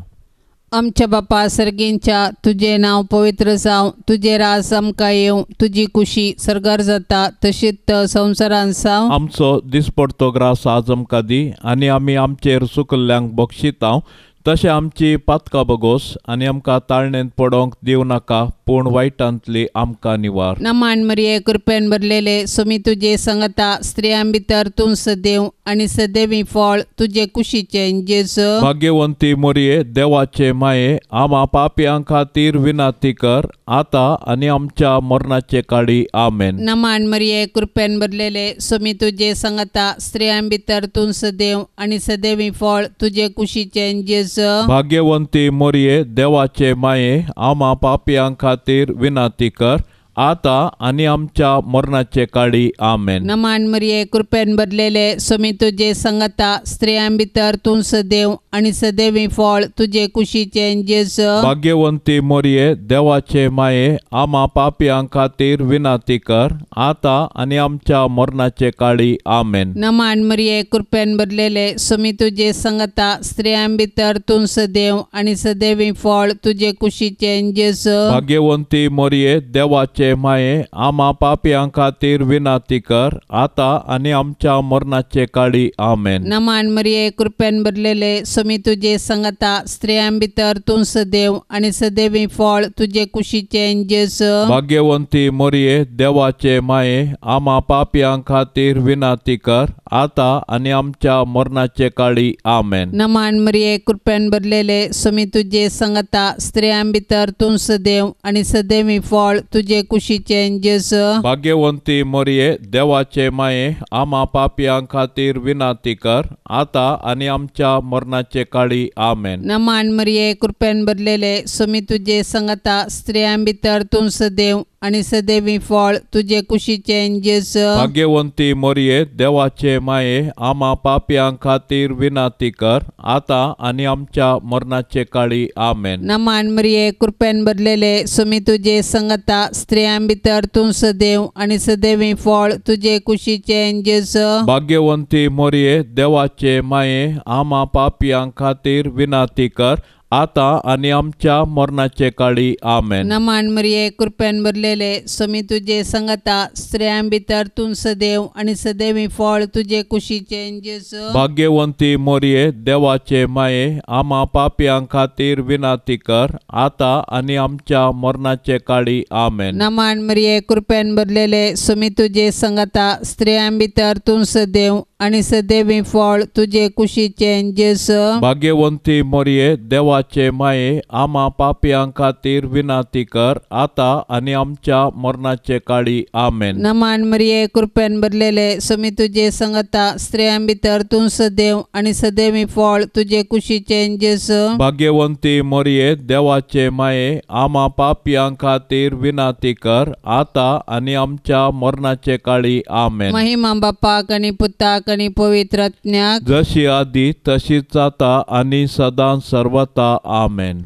[SPEAKER 3] आमच्या बापा सर्गींच्या, तुजें नांव पवित्र जावं, तुजें राज आमकां येवं, तुजी कुशी सर्गार जाता तशीच संवसारांत जावं.
[SPEAKER 2] आमचो दिसपडतो ग्रास आज आमकां दी आनी आमी आमचेर सुकल्ल्यांक बक्षितांव तशें आमची पातकां बगोस आनी आमकां ताळणेंत पडोवंक दिवं नाका, पूण वायटांतली आमकां निवार.
[SPEAKER 3] नमान मरिये कृपेन भरलेले सोमी तुजे संगता, स्त्रियां भितर तूं सदैव आनी सदैवी फळ तुजे कुशीचें जेजू.
[SPEAKER 2] भाग्यवंती मोरये देवाचे माये, आमा पापयां खातीर विनंती कर, आतां आनी आमच्या मरणाचे काळी. आमेन.
[SPEAKER 3] नमान मरिये कृपेन भरलेले सोमी तुजे संगता, स्त्रियां भितर तूं सदैव आनी सदैवी फळ तुजे कुशीचें जेजू.
[SPEAKER 2] भाग्यवंती मोरये देवाचे माये, आमा पापयां खातीर विनंती कर, आतां आनी आमच्या मरणाचे काळी. आमेन.
[SPEAKER 3] नमान मरिये कृपेन भरलेले सोमी तुजे संगता, स्त्रियां भितर तूं सदैव आनी सदैवी फळ तुजे कुशीचें जेजू.
[SPEAKER 2] भाग्यवंती मोरये देवाचे माये, आमा पापयां खातीर विनंती कर, आतां आनी आमच्या मरणाचे काळी. आमेन.
[SPEAKER 3] नमान मरिये कृपेन भरलेले सोमी तुजे संगता, स्त्रियां भितर तूं सदैव आनी सदैवी फळ तुजे कुशीचें जेजू.
[SPEAKER 2] भाग्यवंती मोरये देवाचे देवाचे माये, आमा पापयां खातीर विनंती कर आतां आनी आमच्या मरणाचे काळी. आमेन.
[SPEAKER 3] नमान मरिये, कृपेन भरलेले, स्वामी तुजे संगता, स्त्रियां भितर तूं सदैव आनी सदैवी फळ तुजे कुशीचें जेजू.
[SPEAKER 2] भाग्यवंती मरिये, देवाचे माये, आमा पापयां खातीर विनंती कर आतां आनी आमच्या मरणाचे काळी. आमेन.
[SPEAKER 3] नमान मरिये, कृपेन भरलेले, स्वामी तुजे संगता, स्त्रियां भितर तूं सदैव आनी सदैवी फळ तुजे कुशीचें जेजू.
[SPEAKER 2] भाग्यवंती मरिये, देवाचे माये, आमा पापयां खातीर विनंती कर आतां आनी आमच्या मरणाचे काळी. आमेन.
[SPEAKER 3] नमान मरिये, कृपेन भरलेले, स्वामी तुजे संगता, स्त्रियां भितर तूं सदैव आनी सदैवी फळ तुजे कुशीचें जेजू.
[SPEAKER 2] भाग्यवंती मरिये, देवाचे माये, आमा पापयां खातीर विनंती कर आतां आनी आमच्या मरणाचे काळी. आमेन.
[SPEAKER 3] नमान मरिये, कृपेन भरलेले, स्वामी तुजे संगता, स्त्रियां भितर तूं सदैव आनी सदैवी फळ तुजे कुशीचें जेजू.
[SPEAKER 2] भाग्यवंती मरिये, देवाचे माये, आमा पापयां खातीर विनंती कर आतां आनी आमच्या मरणाचे काळी. आमेन.
[SPEAKER 3] नमान मरिये, कृपेन भरलेले, स्वामी तुजे संगता, स्त्रियां भितर तूं सदैव आनी सदैवी फळ तुजे कुशीचें जेजू.
[SPEAKER 2] भाग्यवंती मरिये, देवाचे माये, आमा पापयां खातीर विनंती कर आतां आनी आमच्या मरणाचे काळी. आमेन.
[SPEAKER 3] नमान मरिये, कृपेन भरलेले, स्वामी तुजे संगता, स्त्रियां भितर तूं सदैव आनी सदैवी फळ तुजे कुशीचें जेजू.
[SPEAKER 2] भाग्यवंती मरिये, देवाचे माये, आमा पापयां खातीर विनंती कर आतां आनी आमच्या मरणाचे काळी. आमेन.
[SPEAKER 3] नमान मरिये, कृपेन भरलेले, स्वामी तुजे संगता, स्त्रियां भितर तूं सदैव आनी सदैवी फळ तुजे कुशीचें जेजू.
[SPEAKER 2] भाग्यवंती मरिये, देवाचे माये, आमा पापयां खातीर विनंती कर आतां आनी आमच्या मरणाचे काळी. आमेन.
[SPEAKER 3] महिमा बापाक आनी पुताक आनी पवित्र आत्म्याक,
[SPEAKER 2] जशी आदी तशीच आतां आनी सदां सर्वता. आमेन.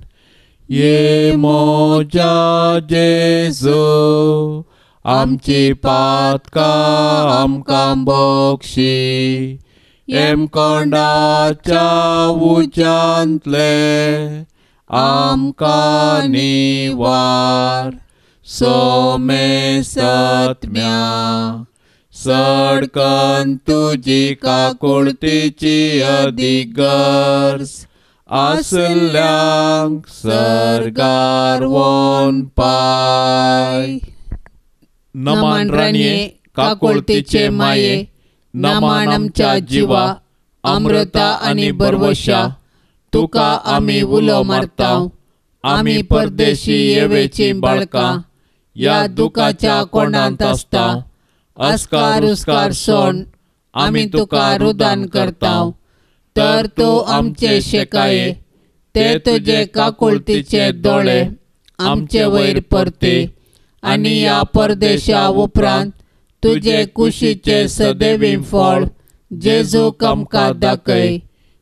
[SPEAKER 2] ये मोजा जेजू, आमची पातकां आमकां बक्षी, हेमकोंडाच्या उज्यांतले आमकां निवार, सोमे सत्म्या सडकन तुजी काकुळतीची अदीक गरज आसल्यांक सर्गार वोन पाय. नमान राणये, काकुळतीचे माये, नमान आमच्या जिवा, अमृता आनी बरवशा, तुका आमी उलो मारता. आमी परदेशी येवेची बाळकां, ह्या दुखाच्या कोणांत आसता. अस्कार उस्कार सोण आमी तुका रुदान करता. तर तूं आमचे शेकाये, ते तुजे काकुळतीचे दोळे आमचे वयर परते आनी ह्या परदेशा उपरांत तुजे कुशीचे सदैवी फळ जेजूक आमकां दाखय.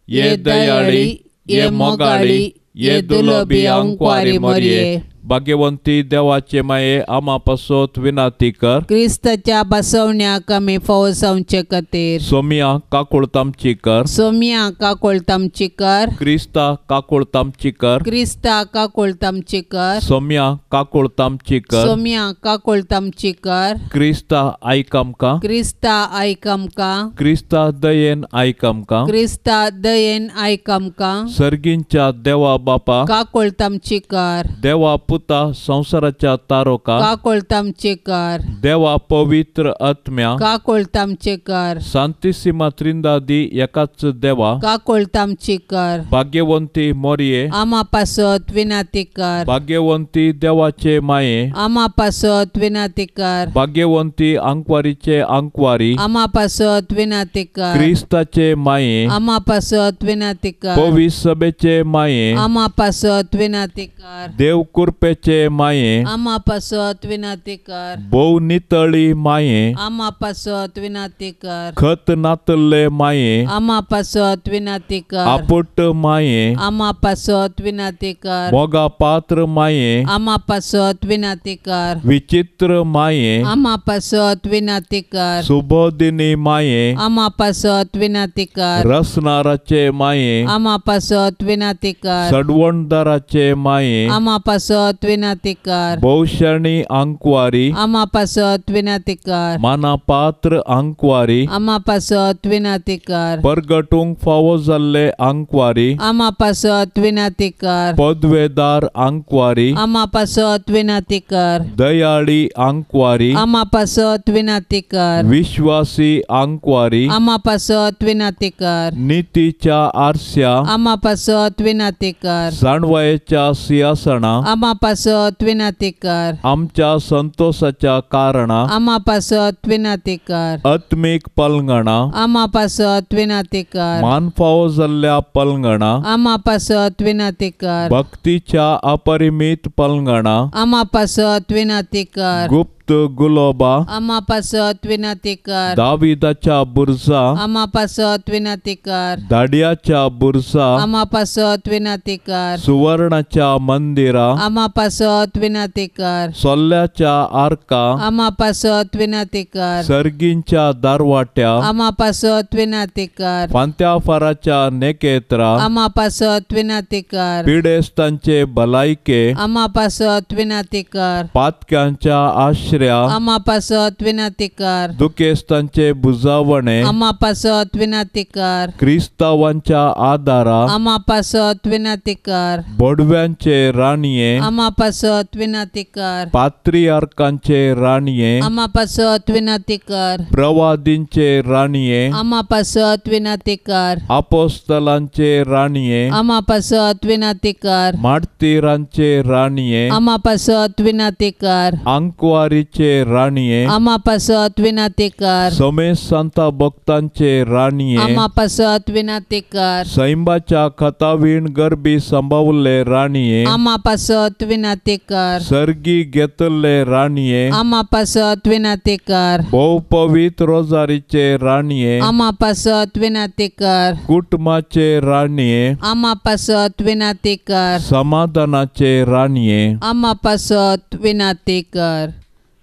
[SPEAKER 2] ये दयाळी, ये मोगाळी, ये दुलबी अंकवारी मरिये, भाग्यवंती देवाचे माये, आमा पासत विनंती कर.
[SPEAKER 3] क्रिस्ताच्या बसवण्याक आमी फावो जावचे खातीर.
[SPEAKER 2] सोमिया काकुळतामची कर.
[SPEAKER 3] सोमिया काकुळतामची कर.
[SPEAKER 2] क्रिस्ता काकुळतामची कर.
[SPEAKER 3] क्रिस्ता काकुळतामची कर.
[SPEAKER 2] सोमिया काकुळतामची कर.
[SPEAKER 3] सोमिया काकुळतामची कर.
[SPEAKER 2] क्रिस्ता आयक आमकां.
[SPEAKER 3] क्रिस्ता आयक आमकां.
[SPEAKER 2] क्रिस्ता दयेन आयक आमकां.
[SPEAKER 3] क्रिस्ता दयेन आयक आमकां.
[SPEAKER 2] सर्गींच्या देवा बापा
[SPEAKER 3] काकुळतामची कर.
[SPEAKER 2] देवा पुता संवसाराच्या तारोका
[SPEAKER 3] काकुळतामची कर.
[SPEAKER 2] देवा पवित्र आत्म्या
[SPEAKER 3] काकुळतामची कर.
[SPEAKER 2] सांतिसिमा त्रिंदादी एकाच देवा
[SPEAKER 3] काकुळतामची कर.
[SPEAKER 2] भाग्यवंती मोरये
[SPEAKER 3] आमा पासत विनंती कर.
[SPEAKER 2] भाग्यवंती देवाचे माये
[SPEAKER 3] आमा पासत विनंती कर.
[SPEAKER 2] भाग्यवंती आंकवारीचे आंकवारी
[SPEAKER 3] आमा पासत विनंती कर.
[SPEAKER 2] क्रिस्ताचे माये
[SPEAKER 3] आमा पासत विनंती कर.
[SPEAKER 2] पवित्र सभेचे माये
[SPEAKER 3] आमा पासत विनंती कर.
[SPEAKER 2] देव कृपेचे माये
[SPEAKER 3] आमा पासत विनंती कर.
[SPEAKER 2] भोव नितळी माये
[SPEAKER 3] आमा पासत विनंती कर.
[SPEAKER 2] खत नातल्ले माये
[SPEAKER 3] आमा पासत विनंती कर.
[SPEAKER 2] आपुट माये
[SPEAKER 3] आमा पासत विनंती कर.
[SPEAKER 2] मोगा पात्र माये
[SPEAKER 3] आमा पासत विनंती कर.
[SPEAKER 2] विचित्र माये
[SPEAKER 3] आमा पासत विनंती कर.
[SPEAKER 2] सुबोधिनी माये
[SPEAKER 3] आमा पासत विनंती कर.
[SPEAKER 2] रसनाराचे माये
[SPEAKER 3] आमा पासत विनंती कर.
[SPEAKER 2] सडवणदाराचे माये
[SPEAKER 3] आमा पासत पासत विनाती कर।
[SPEAKER 2] भोवशरणी आंकवारी
[SPEAKER 3] आमा पासत विनाती कर।
[SPEAKER 2] मानापात्र आंकवारी
[SPEAKER 3] आमा पासत विनाती कर।
[SPEAKER 2] परगटूंक फावो जाल्ले आंकवारी
[SPEAKER 3] आमा पासत विनाती कर।
[SPEAKER 2] पदवेदार आंकवारी
[SPEAKER 3] आमा पासत विनाती कर।
[SPEAKER 2] दयाळी आंकवारी
[SPEAKER 3] आमा पासत विनाती कर।
[SPEAKER 2] विश्वासी आंकवारी
[SPEAKER 3] आमा पासत विनाती कर।
[SPEAKER 2] नितीच्या आरस्या
[SPEAKER 3] आमा पासत विनाती कर।
[SPEAKER 2] जाणवायेच्या सिंहासना
[SPEAKER 3] आमा पासत विनाती कर।
[SPEAKER 2] आमच्या संतोषाच्या कारणा
[SPEAKER 3] आमा पासत विनाती कर।
[SPEAKER 2] आत्मीक पलंगणा
[SPEAKER 3] आमा पासत विनाती कर।
[SPEAKER 2] मान फावो जाल्ल्या पलंगणा
[SPEAKER 3] आमा पासत विनाती कर।
[SPEAKER 2] भक्तीच्या अपरिमित पलंगणा
[SPEAKER 3] आमा पासत विनाती कर।
[SPEAKER 2] गुप्त गुलोबा
[SPEAKER 3] आमा पासत विनाती कर।
[SPEAKER 2] दाविदाच्या बुरजा
[SPEAKER 3] आमा पासत विनाती कर।
[SPEAKER 2] दाडियाच्या बुरजा
[SPEAKER 3] आमा पासत विनाती कर।
[SPEAKER 2] सुवर्णाच्या मंदिरा
[SPEAKER 3] आमा पासत विनाती कर।
[SPEAKER 2] सोल्ल्याच्या आर्का
[SPEAKER 3] आमा पासत विनाती कर।
[SPEAKER 2] सर्गींच्या दारवाट्या
[SPEAKER 3] आमा पासत विनाती कर।
[SPEAKER 2] फांत्याफाराच्या नेकेत्रा
[SPEAKER 3] आमा पासत विनाती कर।
[SPEAKER 2] पिडेस्तांचे भलायके
[SPEAKER 3] आमा पासत विनाती कर।
[SPEAKER 2] पातक्यांच्या आश्र्या
[SPEAKER 3] आमा पासत विनाती कर।
[SPEAKER 2] दुखेस्तांचे बुजावणे
[SPEAKER 3] आमा पासत विनाती कर।
[SPEAKER 2] क्रिस्तावांच्या आदारा
[SPEAKER 3] आमा पासत विनाती कर।
[SPEAKER 2] बोडव्यांचे राणये
[SPEAKER 3] आमा पासत विनाती कर।
[SPEAKER 2] पात्रियार्कांचे राणये
[SPEAKER 3] आमा पासत विनाती कर।
[SPEAKER 2] प्रवादींचे राणये
[SPEAKER 3] आमा पासत विनाती कर।
[SPEAKER 2] आपोस्तलांचे राणये
[SPEAKER 3] आमा पासत विनाती कर।
[SPEAKER 2] मार्तीरांचे राणये
[SPEAKER 3] आमा पासत विनाती कर।
[SPEAKER 2] आंकवारीचे राणये
[SPEAKER 3] आमा पासत विनाती कर।
[SPEAKER 2] समेत संता भक्तांचे राणये
[SPEAKER 3] आमा पासत विनाती कर।
[SPEAKER 2] सैंबाच्या खतावीण गरबी संभावल्ले राणये
[SPEAKER 3] आमा पासत विनाती कर।
[SPEAKER 2] सर्गी घेतल्ले राणये
[SPEAKER 3] आमा पासत विनाती कर।
[SPEAKER 2] भोव पवित्र रोजारीचे राणये
[SPEAKER 3] आमा पासत विनाती कर।
[SPEAKER 2] कुटुंबाचे राणये
[SPEAKER 3] आमा पासत विनाती कर।
[SPEAKER 2] समाधानाचे राणये
[SPEAKER 3] आमा पासत विनाती कर।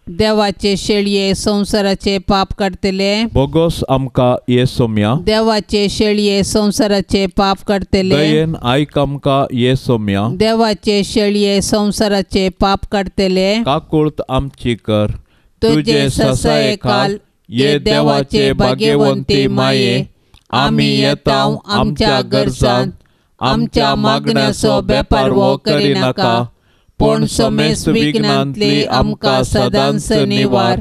[SPEAKER 3] देवाचे शेळये संवसाराचे पाप काडटले
[SPEAKER 2] बोगोस आमकां ये सोम्या।
[SPEAKER 3] देवाचे शेळये संवसाराचे पाप काडटले
[SPEAKER 2] दयेन आयक आमकां ये सोम्या।
[SPEAKER 3] देवाचे शेळये संवसाराचे पाप काडटले
[SPEAKER 2] काकुळत आमची कर।
[SPEAKER 3] तुजे ससायेखाल ये देवाचे भाग्यवंती माये आमी येता आमच्या गरजांत आमच्या मागण्याचो बेपारवो करिनाका पूण समेस्त विघ्नांतली आमकां सदांच निवार।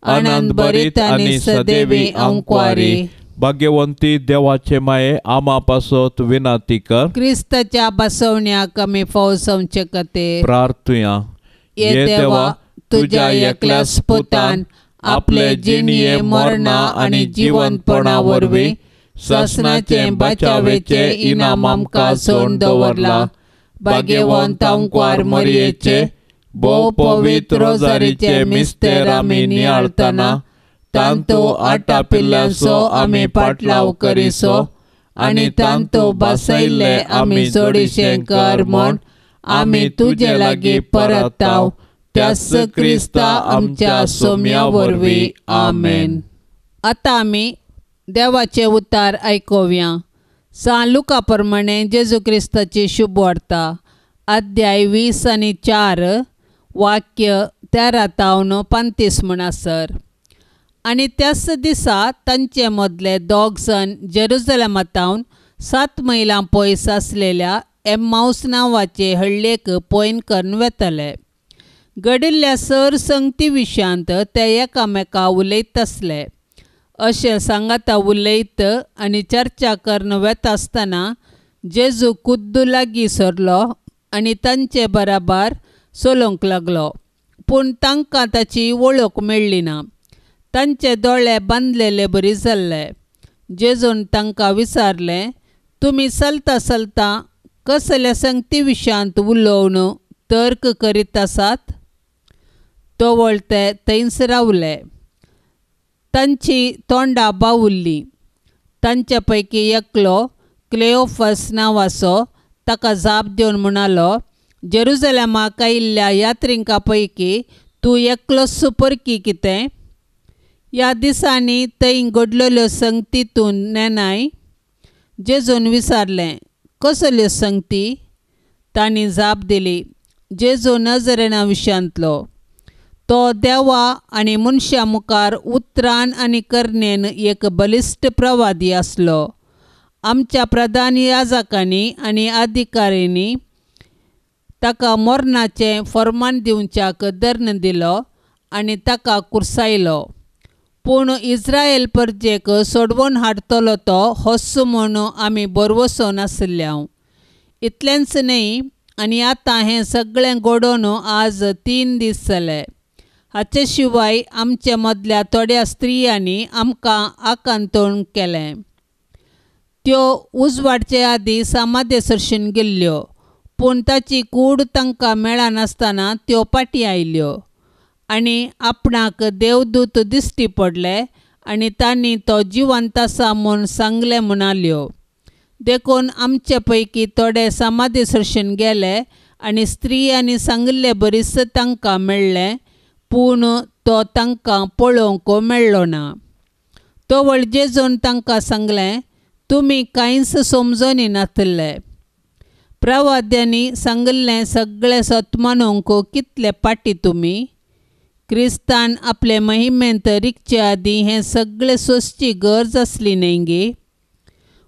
[SPEAKER 3] आनंद भरीत आनी सदैवी आंकवारी
[SPEAKER 2] भाग्यवंती देवाचे माये आमा पासत विनाती कर।
[SPEAKER 3] क्रिस्ताच्या बसवण्याक आमी फौजवचे कते
[SPEAKER 2] प्रार्थुया।
[SPEAKER 3] ये देवा तुज्या एकल्याच पुतान आपले जिणये मरणा आनी जिवंतपणा वरवीं सासणाचे बचावेचे इनाम आमकां सोडून दवरला। भाग्यवंत आंकवार मरयेचे भोव पवित्र रोजारीचे मिस्तेर आमी नियाळतना तांतू आटापिल्ल्यांचो आमी पाटलाव करिसो आनी तांतू बसयल्ले आमी जोडीशें कर म्हूण आमी तुजे लागीं परताव त्याच क्रिस्ता आमच्या सोम्या वरवीं आमेन। आतां आमी देवाचे उतार आयकुया। सान लुका प्रमाणे जेजू क्रिस्ताची शुभ वार्ता अध्याय 20:4 वाक्य 13 तावन 35 म्हणसर। आनी त्याच दिसा तांचे मदले दोग जाण जेरुजलेमातावन 7 मैलां पयस आसलेल्या एम्माउस नांवाचे हळ्ळेक पॉयन करून वेतले। घडिल्ल्या सर संगती विशयांत ते एकामेका उलयत आसले। अशें सांगाता उलयत आनी चर्चा करून वेता आसतना जेजू खुद्द लागीं सरलो आनी तांचे बराबर चलोवंक लागलो पूण तांकां ताची वळख मेळ्ळी ना। तांचे दोळे बांदलेले बरी जाल्ले। जेजून तांकां विचारलें तुमी चलता चलता कसल्या संगती विशयांत उलोवन तर्क करीत आसात? तवळ ते थंयच रावले। तांची तोंडां बावुल्लीं। तांचे पैकी एकलो क्लेओफस नांवाचो ताका जाप दिवन म्हणालो जेरुजलेमाक आयिल्ल्या यात्रिकां पैकी तूं एकलोच परकी कितें? ह्या दिसांनी थंय घडलेल्यो संगती तूं नेणाय? जेजून विचारलें कसल्यो संगती? तांणी जाप दिली जेजू नजरेना विशयांतलो. तो देवा आनी मनशां मुखार उतरान आनी करणेन एक बलिश्ट प्रवादी आसलो. आमच्या प्रधान याजकांनी आनी अधिकाऱ्यांनी ताका मरणाचें फर्मान दिवच्याक दर्ण दिलो आनी ताका कुर्सायलो. पूण इस्रायल परजेक सोडवून हाडटलो तो होच म्हूण आमी भरवंसो नाशिल्ले. इतलेंच न्हय, आनी आतां हें सगळें घडोवन आज 3 दीस जाले. हाचे शिवाय आमचे मदल्या थोड्या स्त्रियांनी आमकां आकांतोण केलें. त्यो उजवाडचे आदीं समाधे सरशीन गेल्ल्यो, पूण ताची कूड तांकां मेळनासतना त्यो फाटीं आयल्यो आनी आपणाक देवदूत दिश्टी पडले आनी तांणी तो जिवंत आसा म्हूण सांगलें म्हणाल्यो. देखून आमचे पैकी थोडे समाधी सरशीन गेले आनी स्त्रियांनी सांगिल्ले बरीच तांकां मेळ्ळें, पूण तो तांकां पळोवंक मेळ्ळो ना. तवळ जेजून तांकां सांगलें, तुमी कांयच समजून नाशिल्ले. प्रवाद्यांनी सांगिल्लें सगळें सत मानूंक कितले फाटीं तुमी. क्रिस्तान आपले महिमेंत रिगचे आदीं हें सगळें सोंसची गरज आसली न्हय गे.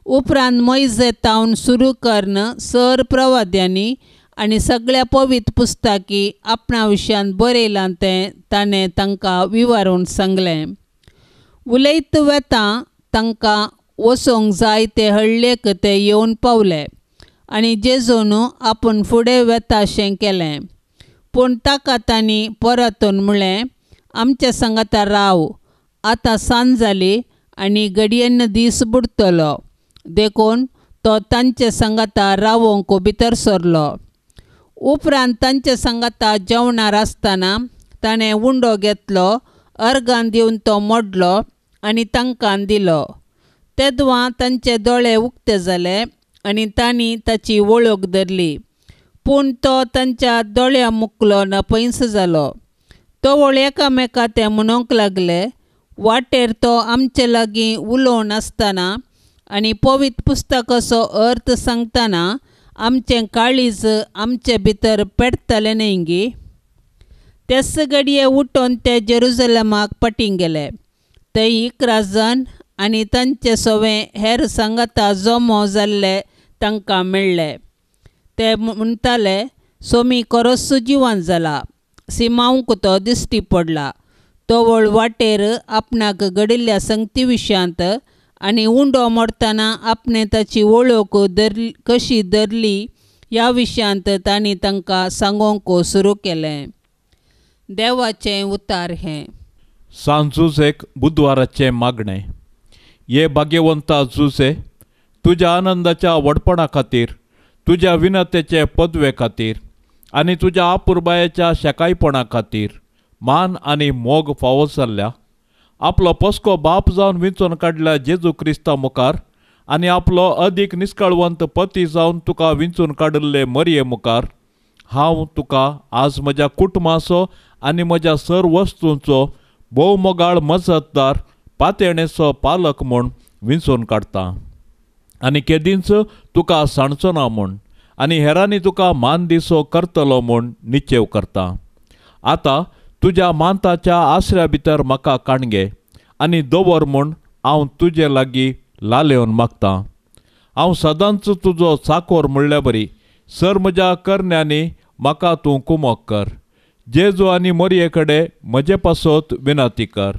[SPEAKER 3] उपरांत मोयजे तावन सुरू करून सर प्रवाद्यांनी आनी सगळ्या पवित्र पुस्तकी आपणा विशयान बरयलां तें ताणें तांकां विवरून सांगलें. उलयत वेता तांकां वचोंक जाय ते हळ्ळेक ते येवन पावले आनी जेजून आपूण फुडें वेताशें केलें. पूण ताका तांणी परतून म्हणलें, आमच्या सांगाता राव, आतां सांज जाली आनी घडयेन दीस बुडटलो. देखून तो तांचे सांगाता रावोंक भितर सरलो. उपरांत तांचे सांगाता जेवणार आसतना ताणें उंडो घेतलो, अर्गान दिवन तो मोडलो आनी तांकां दिलो. तेदवां तांचे दोळे उक्ते जाले आनी तांणी ताची वळख धरली, पूण तो तांच्या दोळ्या मुकलो ना पयस जालो. तवळ एकामेका ते म्हणूंक लागले, वाटेर तो आमचे लागीं उलोवन आसतना आनी पवित्र पुस्तकाचो अर्थ सांगतना आमचें काळीज आमचे भितर पेटतलें न्हय गे. तेच घडये उठून ते जेरुजलमाक फाटीं गेले. थंय 11 जाण आनी तांचे सवे हेर सांगाता जमो जाल्ले तांकां मेळ्ळे. ते म्हणटाले, सोमी खरोच जिवन जाला, सिमांवक तो दिश्टी पडला. तवळ वाटेर आपणाक घडिल्ल्या संगती विशयांत आनी उंडो मोडटना आपणें ताची वळख कशी धरली ह्या विशयांत तांणी तांकां सांगोंक सुरू केलें. देवाचें उतार हें.
[SPEAKER 2] सांत जुझेक बुधवाराचें मागणें. ये भाग्यवंता जुझे, तुज्या आनंदाच्या व्हडपणा खातीर, तुज्या विनतेचे पदवे खातीर आनी तुज्या आपुरबायेच्या शेकायपणा खातीर मान आनी मोग फावो जाल्ल्या आपलो पस्को बाप जावन विंचून काडल्या जेजू क्रिस्ता मुखार आनी आपलो अदीक निस्कळवंत पती जावन तुका विंचून काडिल्ले मरये मुखार हांव तुका आज म्हज्या कुटुंबाचो आनी म्हज्या सर वस्तूंचो भोवमोगाळ मजतदार पातयेणेचो पालक म्हूण विंचून काडटा आनी केदींच तुका सांडचो ना म्हूण आनी हेरांनी तुका मान दिसो करतलो म्हूण निश्चेव करता. आतां तुज्या मानताच्या आसऱ्या भितर म्हाका काणगे आनी दवर म्हूण हांव तुजे लागीं लालेवन मागतां. हांव सदांच तुजो चाकोर म्हणल्या बरी सर म्हज्या करण्यांनी म्हाका तूं कुमक कर. जेजू आनी मोरये कडेन म्हजे पासत विनंती कर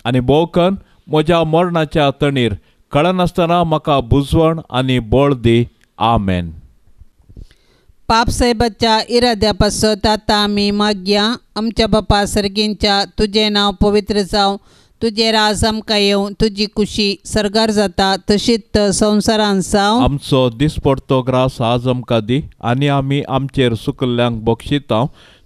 [SPEAKER 2] आनी भोवकन म्हज्या मरणाच्या तणीर कळनासतना म्हाका बुजवण आनी बळ दी. आमेन.
[SPEAKER 3] पापसाहेबाच्या इराद्या पासत आतां आमी मागया. आमच्या बापा सर्गींच्या, तुजें नांव पवित्र जावं, तुजें राज आमकां येवं, तुजी कुशी सर्गार जाता तशीच संवसारान जावं.
[SPEAKER 2] आमचो दिसपडतो ग्रास आज आमकां दी आनी आमी आमचेर सुकल्ल्यांक बक्षिता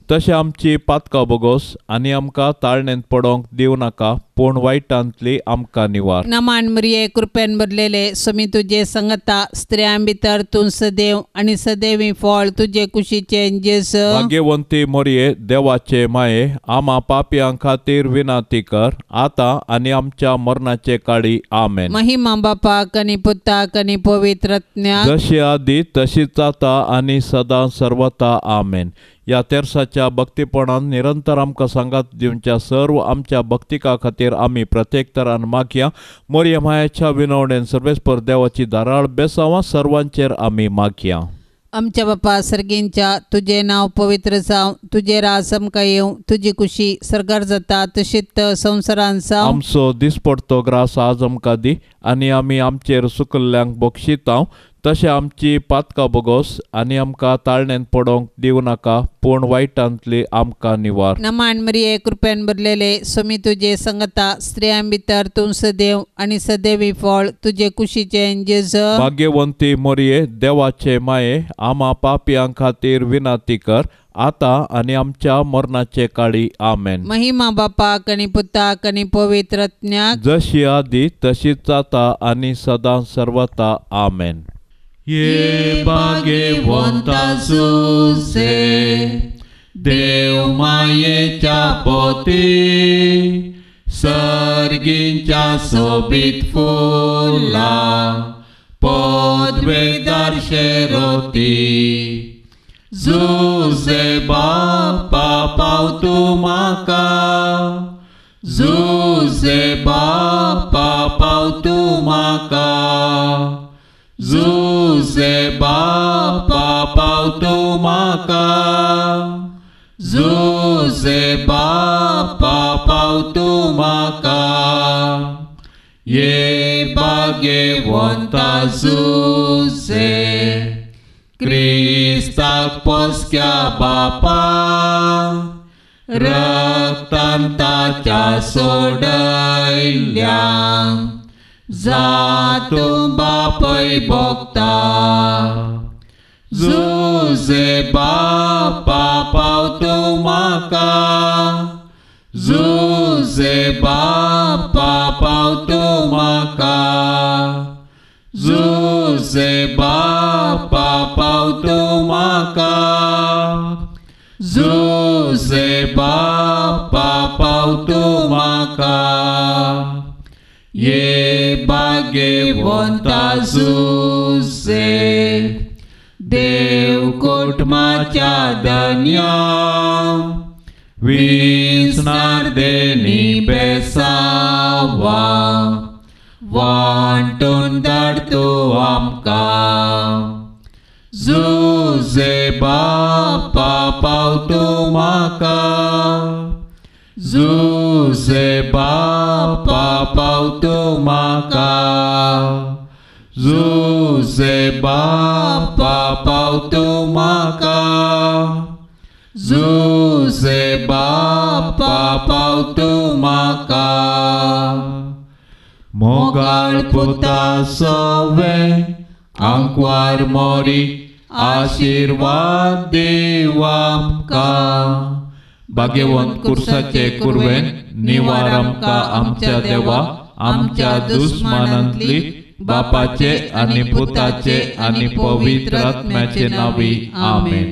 [SPEAKER 2] तशें आमची पातकां बोगोस आनी आमकां ताळणेंत पडोंक दिवं नाका, पूण वायटांतली आमकां निवार.
[SPEAKER 3] नमान मरिये कृपेन भरलेले स्वामी तुजे संगता, स्त्रियां भितर तूं सदैव आनी सदैवी फळ तुजे कुशीचे जेजू.
[SPEAKER 2] भाग्यवंती मरिये देवाचे माये, आमा पापयां खातीर विनंती कर आतां आनी आमच्या मरणाचे काळी. आमेन.
[SPEAKER 3] महिमा बापाक आनी पुताक आनी पवित्र आत्म्याक,
[SPEAKER 2] जशी आदी तशीच आतां आनी सदां सर्वता. आमेन. ह्या तेर्साच्या भक्तीपणान निरंतर आमकां सांगात दिवच्या सर्व आमच्या भक्तिका खातीर आमी प्रत्येक तरान मागया. मोरया मायाच्या विनवणेन सर्वेस्पर देवाची धाराळ बेसांवां सर्वांचेर आमी मागया.
[SPEAKER 3] आमच्या बापा सर्गींच्या, तुजें नांव पवित्र जावं, तुजें राज आमकां येवं, तुजी कुशी सर्गार जाता तशीच संवसारांत जावं.
[SPEAKER 2] आमचो दिसपडतो ग्रास आज आमकां दी आनी आमी आमचेर सुकल्ल्यांक बक्षितांव तशें आमची पातकां बोगोस आनी आमकां ताळणेंत पडोवंक दिवं नाका, पूण वायटांतली आमकां निवार.
[SPEAKER 3] नमान मरिये कृपेन भरलेले स्वामी तुजे संगता, स्त्रियां भितर तूं सदैव आनी सदैवी फळ तुजे कुशीचे जेजू.
[SPEAKER 2] भाग्यवंती मरिये देवाचे माये, आमा पापयां खातीर विनंती कर आतां आनी आमच्या मरणाचे काळी. आमेन.
[SPEAKER 3] महिमा बापाक आनी पुताक आनी पवित्र आत्म्याक,
[SPEAKER 2] जशी आदी तशीच आतां आनी सदां सर्वता. आमेन. ये भाग्यवंता जुझे देव मायेच्या पोती, सर्गींच्या सोबीत फुलां पदवेदार शेरोती. जुझे बापा पावतू म्हाका, जुझे बापा पावतू म्हाका, जुझे बापा पावतू म्हाका, जुझे बापा पावतू म्हाका. ये भाग्यवंता जुझे क्रिस्ताक पोसक्या बापा, रक्तान ताच्या सोडयल्या जातूं बापय भोगता. जुझे बापा पावतूं म्हाका, जुझे बापा पावतूं म्हाका, जुझे बापा पावतूं म्हाका, जुझे बापा पावतूं म्हाका. ये भाग्यवंता जुझे देव कुटुंबाच्या धन्या, विसणार देनी बेसावा वांटून धाडतो आमकां. जुझे बापा पावतूं म्हाका, जुझे बापा पावतूं म्हाका, जुझे बापा पावतूं म्हाका, जुझे बापा पावतूं म्हाका. मोगाळ पुता सवे आंकवार मोरी आशिर्वाद देव आमकां. भाग्यवंत कुर्साचे कुर्वेन निवार आमकां आमच्या देवा, आमच्या दुस्मानांतली बापाचे आनी पुताचे आनी पवित्र आत्म्याचे नावी. आमेन.